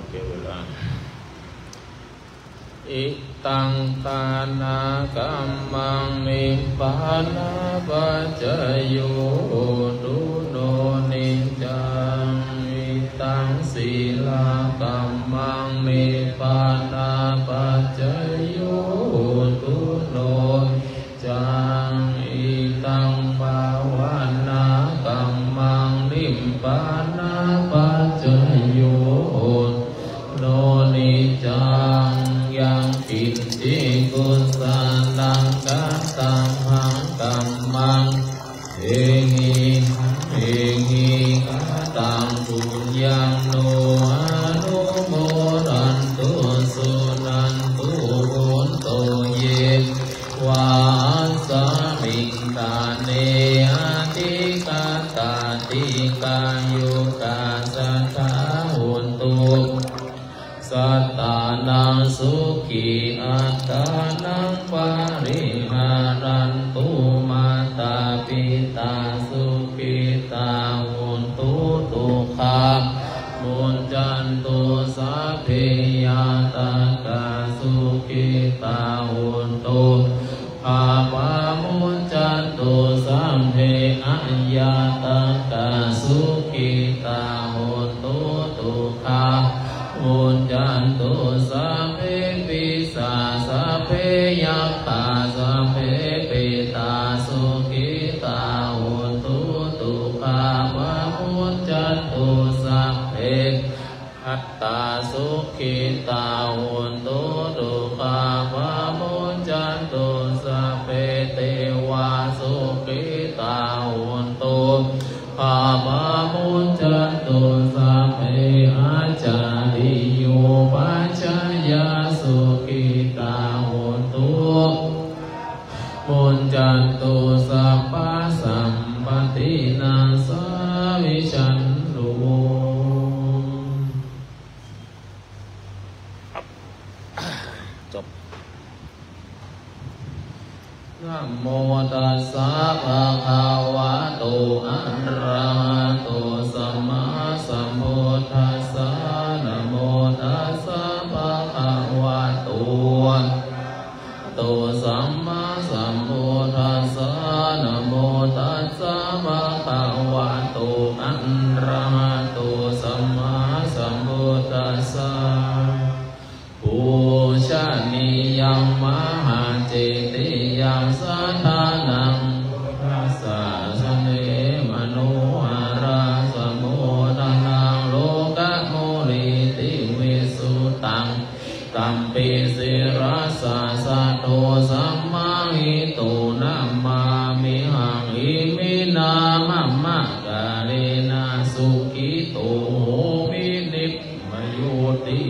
เก็บเวลา Idaṃ dānakammaṃ nibbānapaccayo hotu no niccaṃ. Idaṃ sīlakammaṃ nibbānapaccayo hotu no niccaṃ. Idaṃ bhāvanākammaṃ nibbānapaccayo hotu no niccaṃ. Yaṅkiñci kusalaṃ kattabbaṃ kammaṃ hehi hehi kataṃ puññaṃ no anumodantu suṇantu bhonto ye devā asmiṃ ṭhāne adhigatā dīghāyukā sadā hontu sattānaṃ sukhī attānaṃ pariharantu. Mātā pitā sukhitā hontu dukkhā pamuñcantu. Sabbe ñātakā sukhitā hontu dukkhā pamuñcantu. Sabbe aññātakā sukhitā hontu dukkhā pamuñcantu. Sabbe pisā sabbe yakkhā sabbe petā sukhitā hontu dukkhā pamuñcantu. Sabbe nakkhattā sukhitā hontu dukkhā pamuñcantu. Sabbe devā sukhitā hontu dukkhā pamuñcantu. Sabbe ācariyūpajjhāyā sukhitā hontu muñcantu. Sabbasampattīnaṃ sāvijjhantu. ครับ จบ Namo tassa bhagavato arahato sammāsambuddhassa. Namo tassa bhagavato arahato sammāsambuddhassa. Namo tassa bhagavato arahato sammāsambuddhassa. Pūjanīyaṃ mahācetiyaṃ satthānaṃ buddhasāsane manoharāsamodanaṃ lokamūlīti visuddhaṃ tampi sirasā saddo samāhito namāmihaṃ. Iminā mamakālena sukhito homi nibbayoti.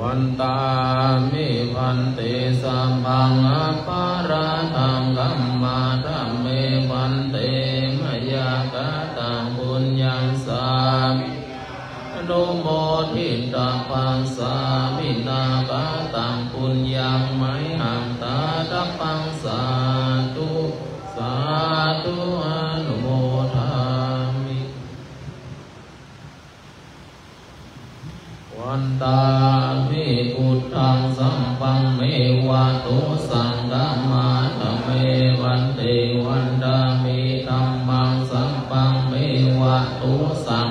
Vandāmi bhante sabbaṃ aparādhaṃ khamatha me bhante mayā kataṃ puññaṃ sāminā anumoditabbaṃ sāminā kataṃ puññaṃ mayhaṃ dātabbaṃ sādhu sādhu anumodāmi. Vandāmi buddhaṃ sabbaṃ me va dosaṃ khamatha me bhante. Vandāmi dhammaṃ sabbaṃ me va dosaṃ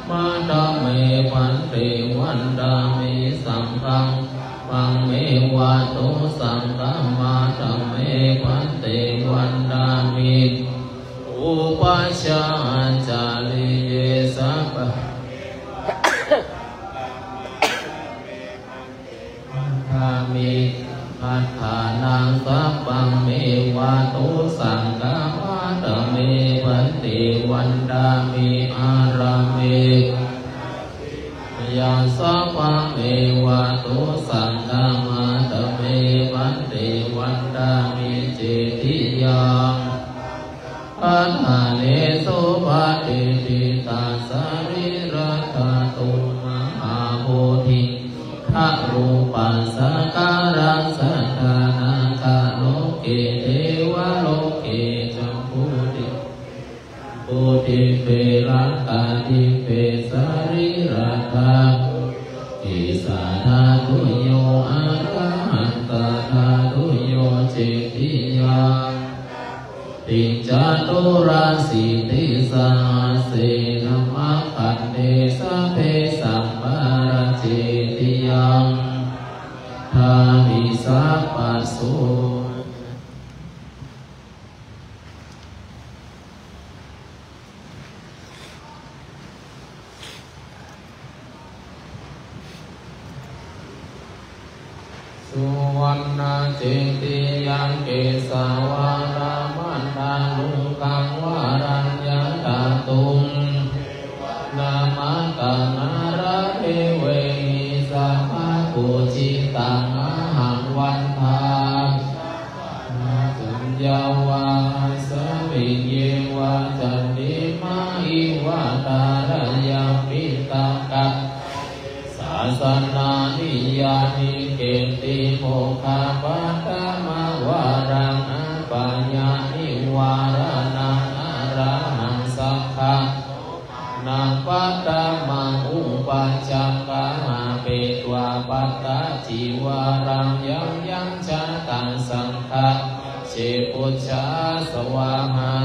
khamatha me bhante. Vandāmi saṅghaṃ sabbaṃ me va dosaṃ khamatha me bhante. Vandāmi upajjhāyācariye sabba vandāmi saṅghasānaṃ sabbaṃ me va dosaṃ khamatha me bhante. Vandāmi ārāme yā sabbaṃ me va dosaṃ khamatha me bhante. Vandāmi cetiyaṃ saṅghasāne suppatiṭṭhitā sarīradhātu mahābodhiṃ buddharūpaṃ sakalaṃ sadā nāgarāje devā dīpe rattadīpe sarīrathātuyo kesādhātuyo arahantathātuyo cetiyaṃ catulāsītisahassenamakkhandhe sabbe samparacetiyaṃ. Dāmi sabbaso. Suvaṇṇacetiyaṃ kesavaraṃ mandaluṅgaṃ varaññadhātuṃ devanāmatā nāradevehi sabbapūjitaṃ ahaṃ vandāmi sabbaññataṃ. Yāvahāsmiṃ ye vācandimā iva thalayaṃ piṭakatthaye sāsanāni yāni keci-mokkhapatthamaṃ varaṃ appayanivāraṇaṃ arahaṃ sakkā naṃ paṭhamaṃ upajjhāyāpetvā pattacīvaraṃ yaṃ yaṃ jātaṃ saṅghamajjhe pūjā svāhā.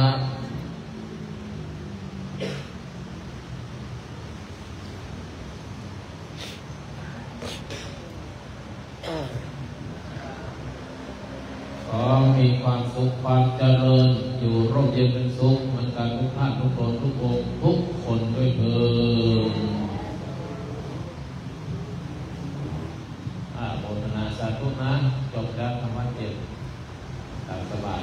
ขอมีความสุขความเจริญ อยู่ร่มเย็นเป็นสุขเหมือนกันทุกท่านทุกตนทุกองค์ทุกคนด้วยเทอญ อาโมทนาสาธุนะ จบแล้วธรรมะเจ็ด ตามสบาย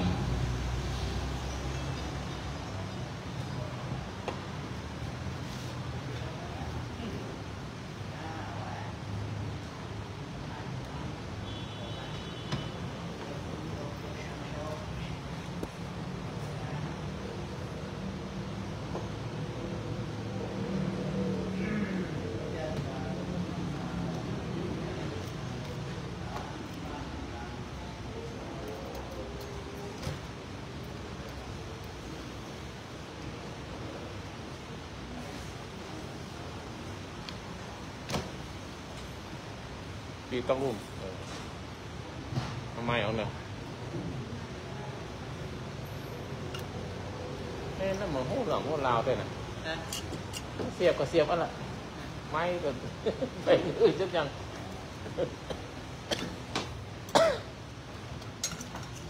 Đi tông luôn. Ờ. Mai ông nè. Ê, nó mà hú lỏng hú lao đây nè. Hả? Siệp có siệp á lạ. Hả? Mai còn phải ngư chắc chắn.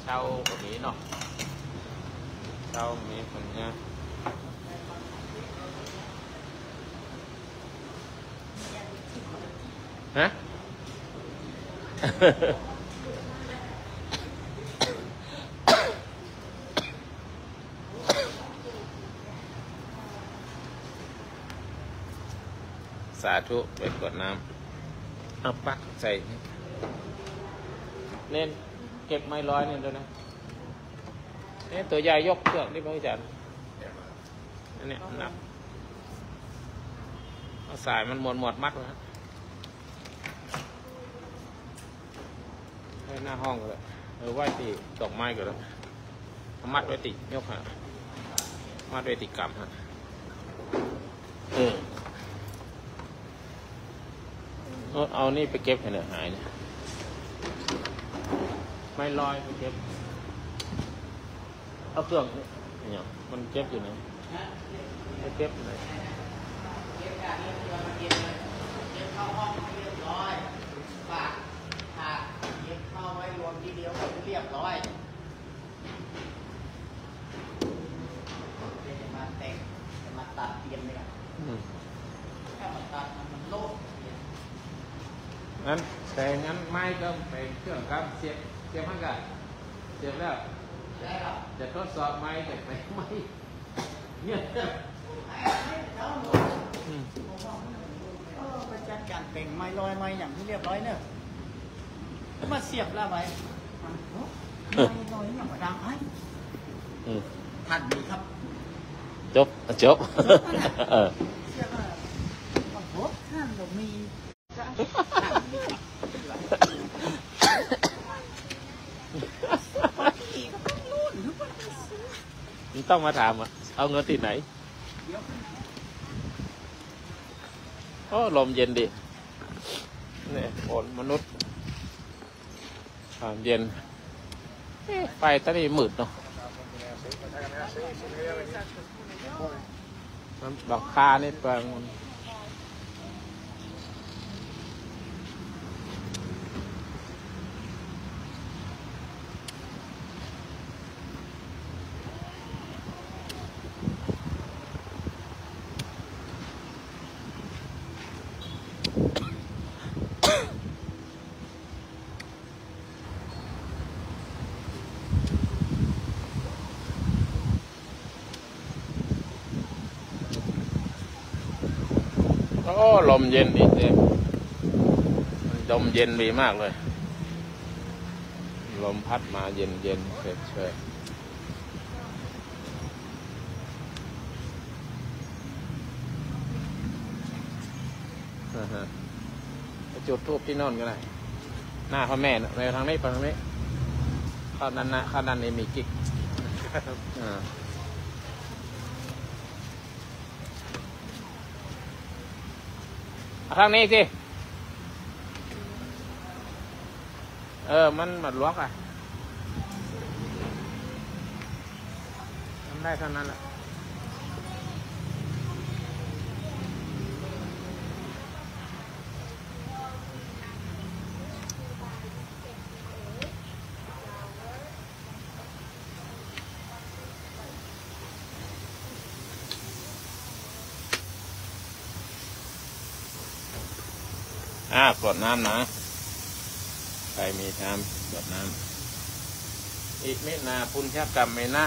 ເຊົ່າກໍມີເນາະ ເຊົ່າມີຜົນງານ ຮະ? ສາທຸ ໄປກວດນ້ຳ ເອົາປັກໃສ່ ເນັ້ນ ເກັບໄມ້ລອຍນີ້ດ້ວຍນະ ເນັ້ນ ຕົວໃຫຍ່ຍົກເຄື່ອງນີ້ ພະອາຈານ ອັນນີ້ໜັກ ເອົາສາຍມັນມ້ວນໆ ມັດໄວ້ ໄວ້ໜ້າຫ້ອງກໍໄດ້ ເອີ ໄວ້ຕິດອກໄມ້ກໍໄດ້ ມັດໄວ້ຕິ ຍົກຫາ ມັດໄວ້ຕິກຳຫັ້ນ ເອີ ເອົາ ເອົານີ້ໄປເກັບໃຫ້ໜ້ອຍ ຫາຍນີ້ ໄມ້ລອຍໄປເກັບ ເອົາເຄື່ອງນີ້ ຫຍັງ ມັນເກັບຢູ່ນີ້ ໄປເກັບຢູ່ນີ້ ເກັບການເກັບເຄື່ອງມາເກັບເລີຍ ເກັບເຂົ້າຫ້ອງໃຫ້ຮຽບຮ້ອຍ ຝາກ ຝາກເກັບເຂົ້າໄວ້ລວມທີ່ດຽວໃຫ້ຮຽບຮ້ອຍ ຈະມາແຕ່ງ ຈະມາຕັດປ່ຽນເລີຍ ອືມ ຖ້າມາຕັດມັນໂລດ ນັ້ນ ແປງອັນໄມ້ກໍແປງເຄື່ອງກັບ ສຽບ ສຽບມັນກໍ ສຽບແລ້ວ ຈະທົດສອບໄມ້ ຈະແປງໄມ້ ອືມ ເອີ ໄປຈັດການແປງໄມ້ລອຍໄມ້ຫຍັງໃຫ້ຮຽບຮ້ອຍເນີ ມາສຽບລະໄວ້ ໄມ້ລອຍຫຍັງມາດາມໄອ້ ອືມ ທ່ານມີຄັບ ຈົບ ຈົບ ຈົບແລ້ວນະ ເອີ ສຽບລະ ໂອ້ໂຫ ທ່ານບໍ່ມີ ມັນຕ້ອງມາຖາມວ່າ ເອົາເງິນທີ່ໄຫນ? โอ้ ลมเย็นดี นี่ ฝนมนุษย์ อากาศเย็น เอ๊ะ ไฟตอนนี้มืดเนาะ น้ำดอกคานี่เปลือง โอ้ ลมเย็นดีเจมส์ ลมเย็นดีมากเลย ลมพัดมาเย็นๆ เฉยๆ อ่าฮะ ไปจุดธูปที่โน่นก็ได้ หน้าพระแม่น่ะ ไปทางนี้ ไปทางนี้ เข้าด้านหน้า เข้าด้านนี้มีกิจ อ่า เอาทางนี้สิ เออ มันบัดหลวกอ่ะ ทำได้เท่านั้นแหละ อ่ากรวดน้ำนะ ใครมีน้ำกรวดน้ำ Iminā puññakammena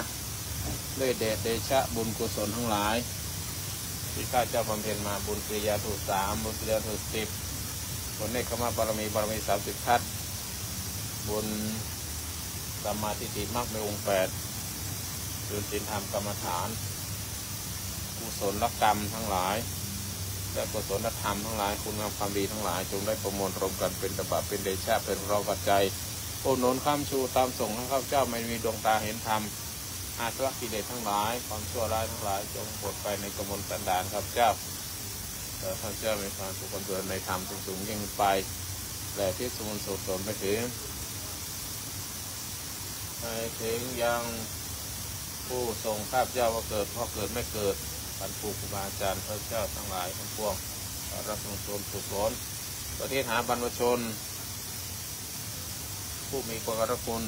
ด้วยเดชเดชะบุญกุศลทั้งหลาย ที่ข้าเจ้าบำเพ็ญมา บุญกิริยาวัตถุสาม บุญกิริยาวัตถุสิบ บุญเนกขัมมะบารมี บารมีสามสิบทัศน์ บุญสัมมาทิฏฐิมรรคในองค์แปด บุญศีลธรรมกรรมฐาน กุศลกรรมทั้งหลาย และกุศลธรรมทั้งหลาย คุณงามความดีทั้งหลาย จงได้ประมวลรวมกันเป็นตบะ เป็นเดชะ เป็นพลปัจจัย อุดหนุนค้ำชูตามส่งให้ข้าพเจ้าไม่มีดวงตาเห็นธรรม อาสวะกิเลสทั้งหลาย ความชั่วร้ายทั้งหลาย จงหมดไปในกมลสันดานข้าพเจ้า ขอข้าพเจ้ามีความสุขความเจริญในธรรมสูงๆ ยิ่งขึ้นไป และที่สมุนสุขสนไปถึง ให้ถึงยังผู้ส่งข้าพเจ้าว่าเกิด เพราะเกิดไม่เกิด ท่านผู้ครูบาอาจารย์ข้าพเจ้าทั้งหลายทั้งปวง ขอรับส่งสนสุขสน ประเทศหาบรรพชน ผู้มีประการคุณ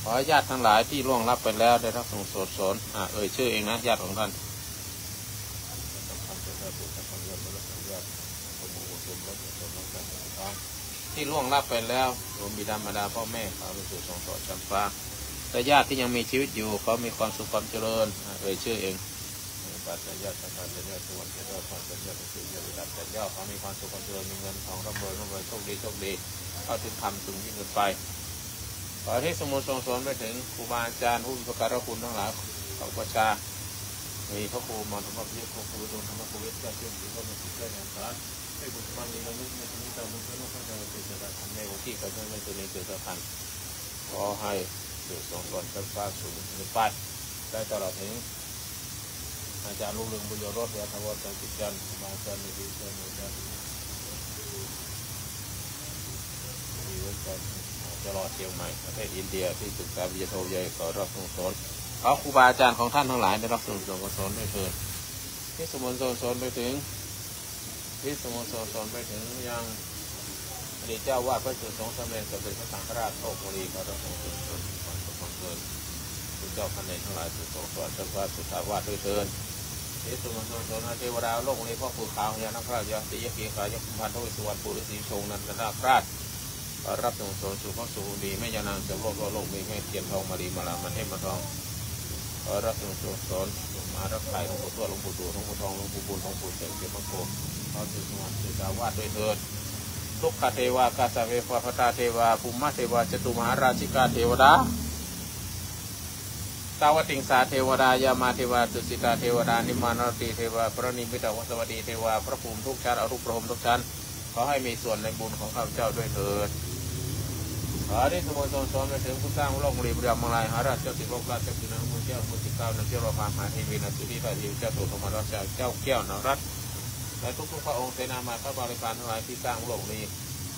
ขอให้ญาติทั้งหลายที่ล่วงลับไปแล้วได้รับส่งสนสน อ่า เอ่ยชื่อเองนะ ญาติของท่าน ที่ล่วงลับไปแล้ว โยมบิดามารดาพ่อแม่ ขอประสูติส่งต่อชั้นฟ้า แต่ญาติที่ยังมีชีวิตอยู่ ขอมีความสุขความเจริญ อ่า เอ่ยชื่อเอง ปัจจัยญาติ สังขารญาติ สุวรรณญาติ พรญาติ สุริยญาติ วิรัตญาติ ขอมีความสุขความเจริญ มีเงินทองร่ำรวยร่ำรวย โชคดีโชคดี เข้าถึงธรรมสูงยิ่งขึ้นไป ขอที่สมุนส่งสนไปถึงครูบาอาจารย์ผู้มีประการคุณทั้งหลาย ขอประชา มีพระครูมารธรรมพิยศ พระครูดวงธรรม พระครูเวชชาติ เพื่อนสีก็มีสิทธิ์ได้นำสาร ให้บุญมันมีระลึกในชนิดตามบุญเพื่อนว่าพระเจ้าเกิดจากธรรมในวันที่เกิดขึ้นในตัวนี้เกิดจากธรรม ขอให้เกิดสองตนชั้นฟ้าสูงขึ้นไป ได้ตลอดถึง อาจารย์รุ่งเรืองบุญยรส และทวารอาจารย์จิตจันทร์ ครูบาอาจารย์ในดีเชิญอาจารย์ดีเวิร์กจันทร์ ตลอดเชียงใหม่ ประเทศอินเดีย ที่ศึกษาปริญญาโทปริญญาเอก ขอรับส่งสน ขอครูบาอาจารย์ของท่านทั้งหลายได้รับส่งสนกุศลด้วยเถิด ที่สมุนส่งสนไปถึง ที่สมุนส่งสนไปถึงยัง อดีตเจ้าวาดพระจุลสงฆ์สมเด็จพระสังฆราชโชคบุรี ขอรับส่งสนกุศล คุณเจ้าพระเนรทั้งหลาย สู่สวรรค์ชั้นฟ้าสุทธาวาสด้วยเถิด ที่สมุนส่งสนให้เทวดาโลกนี้ พ่อปู่ขาว พญานาคราช ยาสี ยักขีขายก กุมารทอง อิศวร ปู่ฤาษี ชงนันทนาคราช ขอรับส่งสนสู่พระสุคดี แม่ย่านางจอมโลกทั่วโลก มีแม่เทียนทอง มาลี มาลา มาเทพ มาทอง ขอรับส่งสน มารักไข่หลวงปู่ทวด หลวงปู่ดู่ หลวงปู่ทอง หลวงปู่บุญ หลวงปู่เสง เสียงมังโกร ขอสู่สวรรค์สู่สาวาสด้วยเถิด Rukkha devā, kāsa devā, bhaddhā devā, brahma devā, catu mahārājikā devatā, tāvatiṃsā devatā, yamā devā, tusitā devatā, nimmānaratī devā, paranimmitavasavattī devā พระภูมิทุกชั้น อรูปพรหมทุกชั้น ขอให้มีส่วนในบุญของข้าพเจ้าด้วยเถิด ขอที่สมุทรสงสารไปถึงผู้สร้างโลกมลีบุรีรัมย์มังรายหาราชเจ้าสิบโลกราชเจ้าสิบนางมุนเจ้ามุนสิบเก้านักเจ้ารอความหาเทวีนาสุธีราชเทวีเจ้าโสธรมราชเจ้าแก้วนารัตน์และทุกๆพระองค์เสนามาพระบริพารทั้งหลายที่สร้างโลกนี้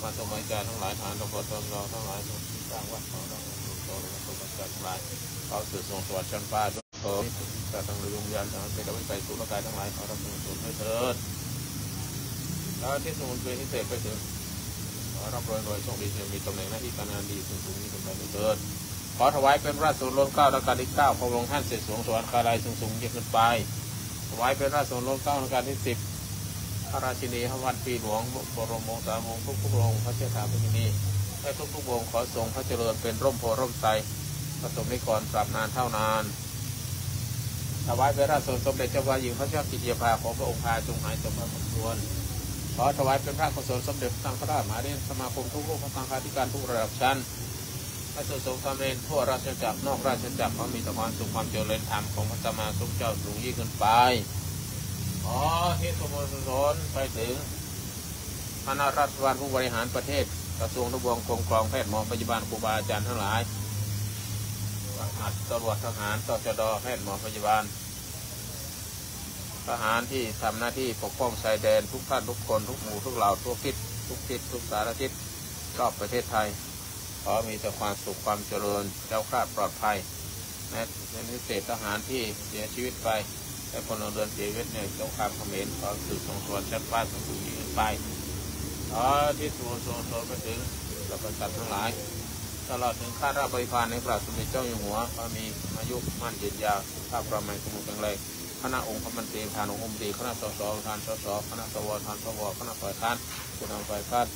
มาสมัยการทั้งหลายทหารตำรวจตำรวจทั้งหลายที่สร้างวัดของเราทั้งหลายเขาสู่สวงสวรรค์ชั้นฟ้าด้วยเถิดสัตว์ทั้งหลายดวงวิญญาณทั้งหลายเปรตวิสัยสุรกายทั้งหลายขอรับส่วนด้วยเถิด แล้วที่สมุนเป็นพิเศษไปถึงขอร่ำรวยรวยโชคดีจะมีตำแหน่งหน้าที่การงานดีสูงสูงยิ่งขึ้นไปเถิดขอถวายเป็นราชโอรสเก้ารัชกาลที่เก้าพระองค์ท่านเสด็จสวงสวรรคาลัยสูงสูงยิ่งขึ้นไปถวายเป็นราชโอรสเก้ารัชกาลที่สิบพระราชินีพระวันปีหลวงบรมวงศาวงศ์ทุกพระองค์พระเจ้าถาพระยินีและทุกๆองค์ขอทรงพระเจริญเป็นร่มโพร่มไทรประสบนิกรตราบนานเท่านาน ถวายเป็นราชสมเด็จเจ้าฟ้าหญิงพระเจ้ากิติยาภาของพระองค์พาจงหายจงพระสมควรขอถวายเป็นพระกุศลสมเด็จพระสังฆราชมหาเถรสมาคมทุกรูปพระสังฆาธิการทุกระดับชั้นพระสงฆ์สามเณรทั่วราชจักรนอกราชจักรขอมีแต่ความสุขความเจริญธรรมของพระสัมมาสัมพุทธเจ้าสูงยิ่งขึ้นไปขอที่สมุทรสงสารไปถึง คณะรัฐบาลผู้บริหารประเทศกระทรวงทบวงกรมกองแพทย์หมอพยาบาลครูบาอาจารย์ทั้งหลายทหารตำรวจทหารตชดแพทย์หมอพยาบาลทหารที่ทำหน้าที่ปกป้องชายแดนทุกท่านทุกคนทุกหมู่ทุกเหล่าทุกทิศทุกทิศทุกสารทิศรอบประเทศไทย ขอมีแต่ความสุขความเจริญแคล้วคลาดปลอดภัย และเป็นพิเศษทหารที่เสียชีวิตไปและพลเรือนเสียชีวิตในสงครามเขมรขอสู่สวงสวรรค์ชั้นฟ้าสูงสุดยิ่งขึ้นไปขอที่สู่สวงสวรรค์ไปถึงสรรพสัตว์ทั้งหลาย ตลอดถึงข้าราชบริพารในพระบาทสมเด็จเจ้าอยู่หัวขอมีอายุมั่นยืนยาวสุขภาพร่างกายสมบูรณ์แข็งแรงคณะองคมนตรีประธานองคมนตรีคณะสสประธานสสคณะสวประธานสวคณะฝ่ายค้านผู้นำฝ่ายค้าน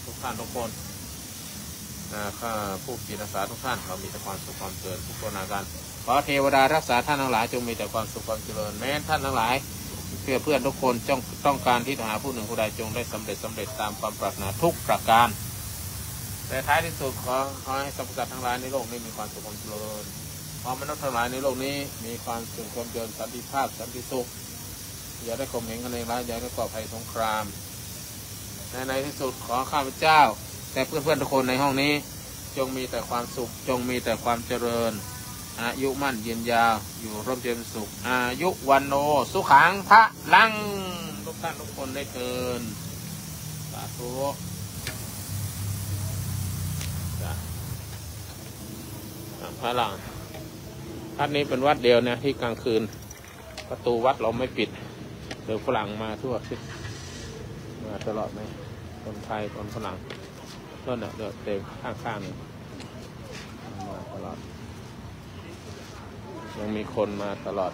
ทุกท่านทุกคน อ่าข้าผู้จิตอาสาทุกท่านเรามีแต่ความสุขความเจริญทุกคนอาการขอเทวดารักษาท่านทั้งหลายจงมีแต่ความสุขความเจริญแม้ท่านทั้งหลายเพื่อเพื่อนทุกคนจ้องต้องการที่จะหาผู้หนึ่งผู้ใดจงได้สำเร็จสำเร็จตามความปรารถนาทุกประการแต่ท้ายที่สุดขอขอให้สรรพสัตว์ทั้งหลายในโลกนี้มีความสุขความเจริญขอมนุษย์ทั้งหลายในโลกนี้มีความสุขความเจริญสันติภาพสันติสุข อย่าได้ข่มเหงกันเองร้ายอย่าได้ก่อภัยสงคราม ในในที่สุดขอข้าพเจ้าและเพื่อนๆทุกคนในห้องนี้ จงมีแต่ความสุข จงมีแต่ความเจริญ อายุมั่นยืนยาว อยู่ร่มเย็นเป็นสุข อายุวันโน สุขังพะลัง ทุกท่านทุกคนได้เทินสาธุจ้ะอ่ะพระหลังวัดนี้เป็นวัดเดียวนะที่กลางคืน ประตูวัดเราไม่ปิดเดี๋ยวฝรั่งมาทั่วทิศมาตลอดไหมคนไทยคนฝรั่งนั่นน่ะเดินเต็มข้างๆนี่มาตลอดยังมีคนมาตลอด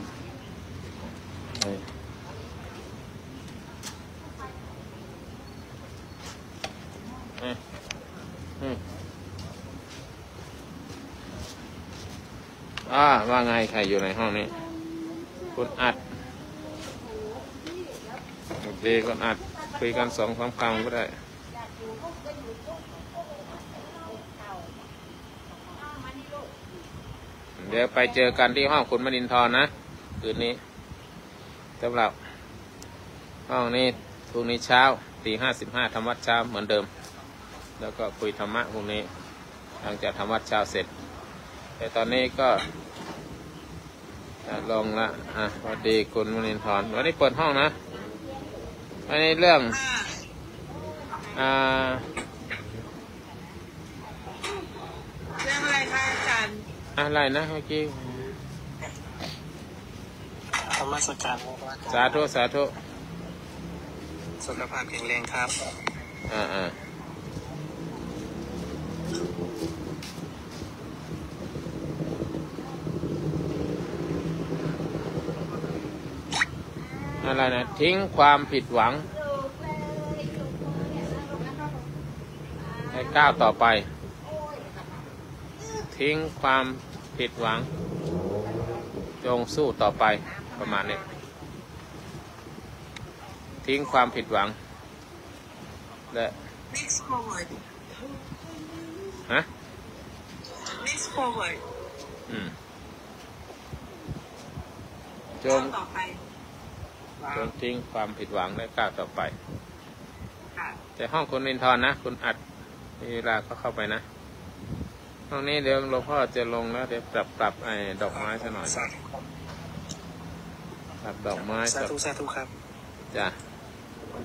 เฮ้ยเฮ้ยเฮ้ย อ่าว่าไงใครอยู่ในห้องนี้ คุณอัดโอเคคุณอัดคุยกันสองสามคำก็ได้ เดี๋ยวไปเจอกันที่ห้องคุณมณินทรนะ คืนนี้สำหรับห้องนี้พรุ่งนี้เช้าตีห้าสิบห้าทำวัดเช้าเหมือนเดิม แล้วก็คุยธรรมะพรุ่งนี้ หลังจากทำวัดเช้าเสร็จ แต่ตอนนี้ก็อ่ะลงละอ่ะสวัสดีคุณมณินทรวันนี้เปิดห้องนะวันนี้เรื่องอ่าเรื่องอะไรคะอาจารย์อะไรนะเมื่อกี้ นมัสการครับอาจารย์ สาธุสาธุสุขภาพแข็งแรงครับอ่าอ่าอะไรนะทิ้งความผิดหวังให้ก้าวต่อไป ทิ้งความผิดหวัง จงสู้ต่อไปประมาณนี้ทิ้งความผิดหวัง และ next forward ฮะ next forward อืมจงต่อไปจงทิ้งความผิดหวังและก้าวต่อไปแต่ห้องคุณมณินทรนะคุณอัด มีเวลาก็เข้าไปนะ ห้องนี้เดี๋ยวหลวงพ่อจะลงแล้ว เดี๋ยวปรับปรับไอ้ดอกไม้ซะหน่อย สาธุครับ ปรับดอกไม้ สาธุสาธุครับ จ้ะ สวั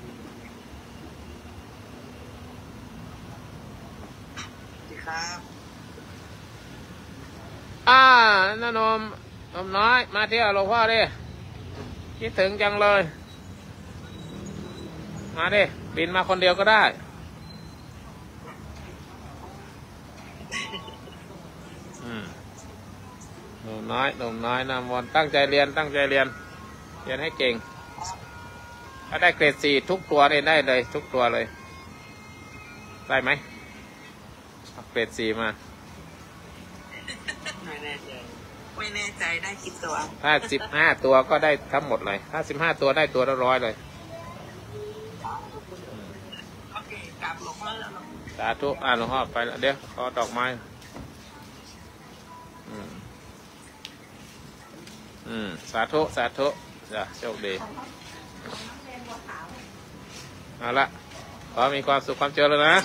สดีครับ อ่าน้าหนมหนมน้อย มาเที่ยวหลวงพ่อดิ คิดถึงจังเลย มาดิ บินมาคนเดียวก็ได้ อืมหนมน้อยหนมน้อย นามวอน ตั้งใจเรียน ตั้งใจเรียน เรียนให้เก่ง ถ้าได้เกรดสี่ทุกตัวเนี่ยได้เลย ทุกตัวเลย ได้ไหม เอาเกรดสี่มา ไม่แน่ใจ ไม่แน่ใจได้กี่ตัว ถ้าสิบห้าตัวก็ได้ทั้งหมดเลย ถ้าสิบห้าตัวได้ตัวละร้อยเลย โอเคกราบหลวงพ่อแล้ว สาธุ อ่าหลวงพ่อไปแล้ว เดี๋ยวขอดอกไม้ อืม อืม สาธุ สาธุ จ้ะ โชคดี เอาละ ขอมีความสุขความเจริญนะ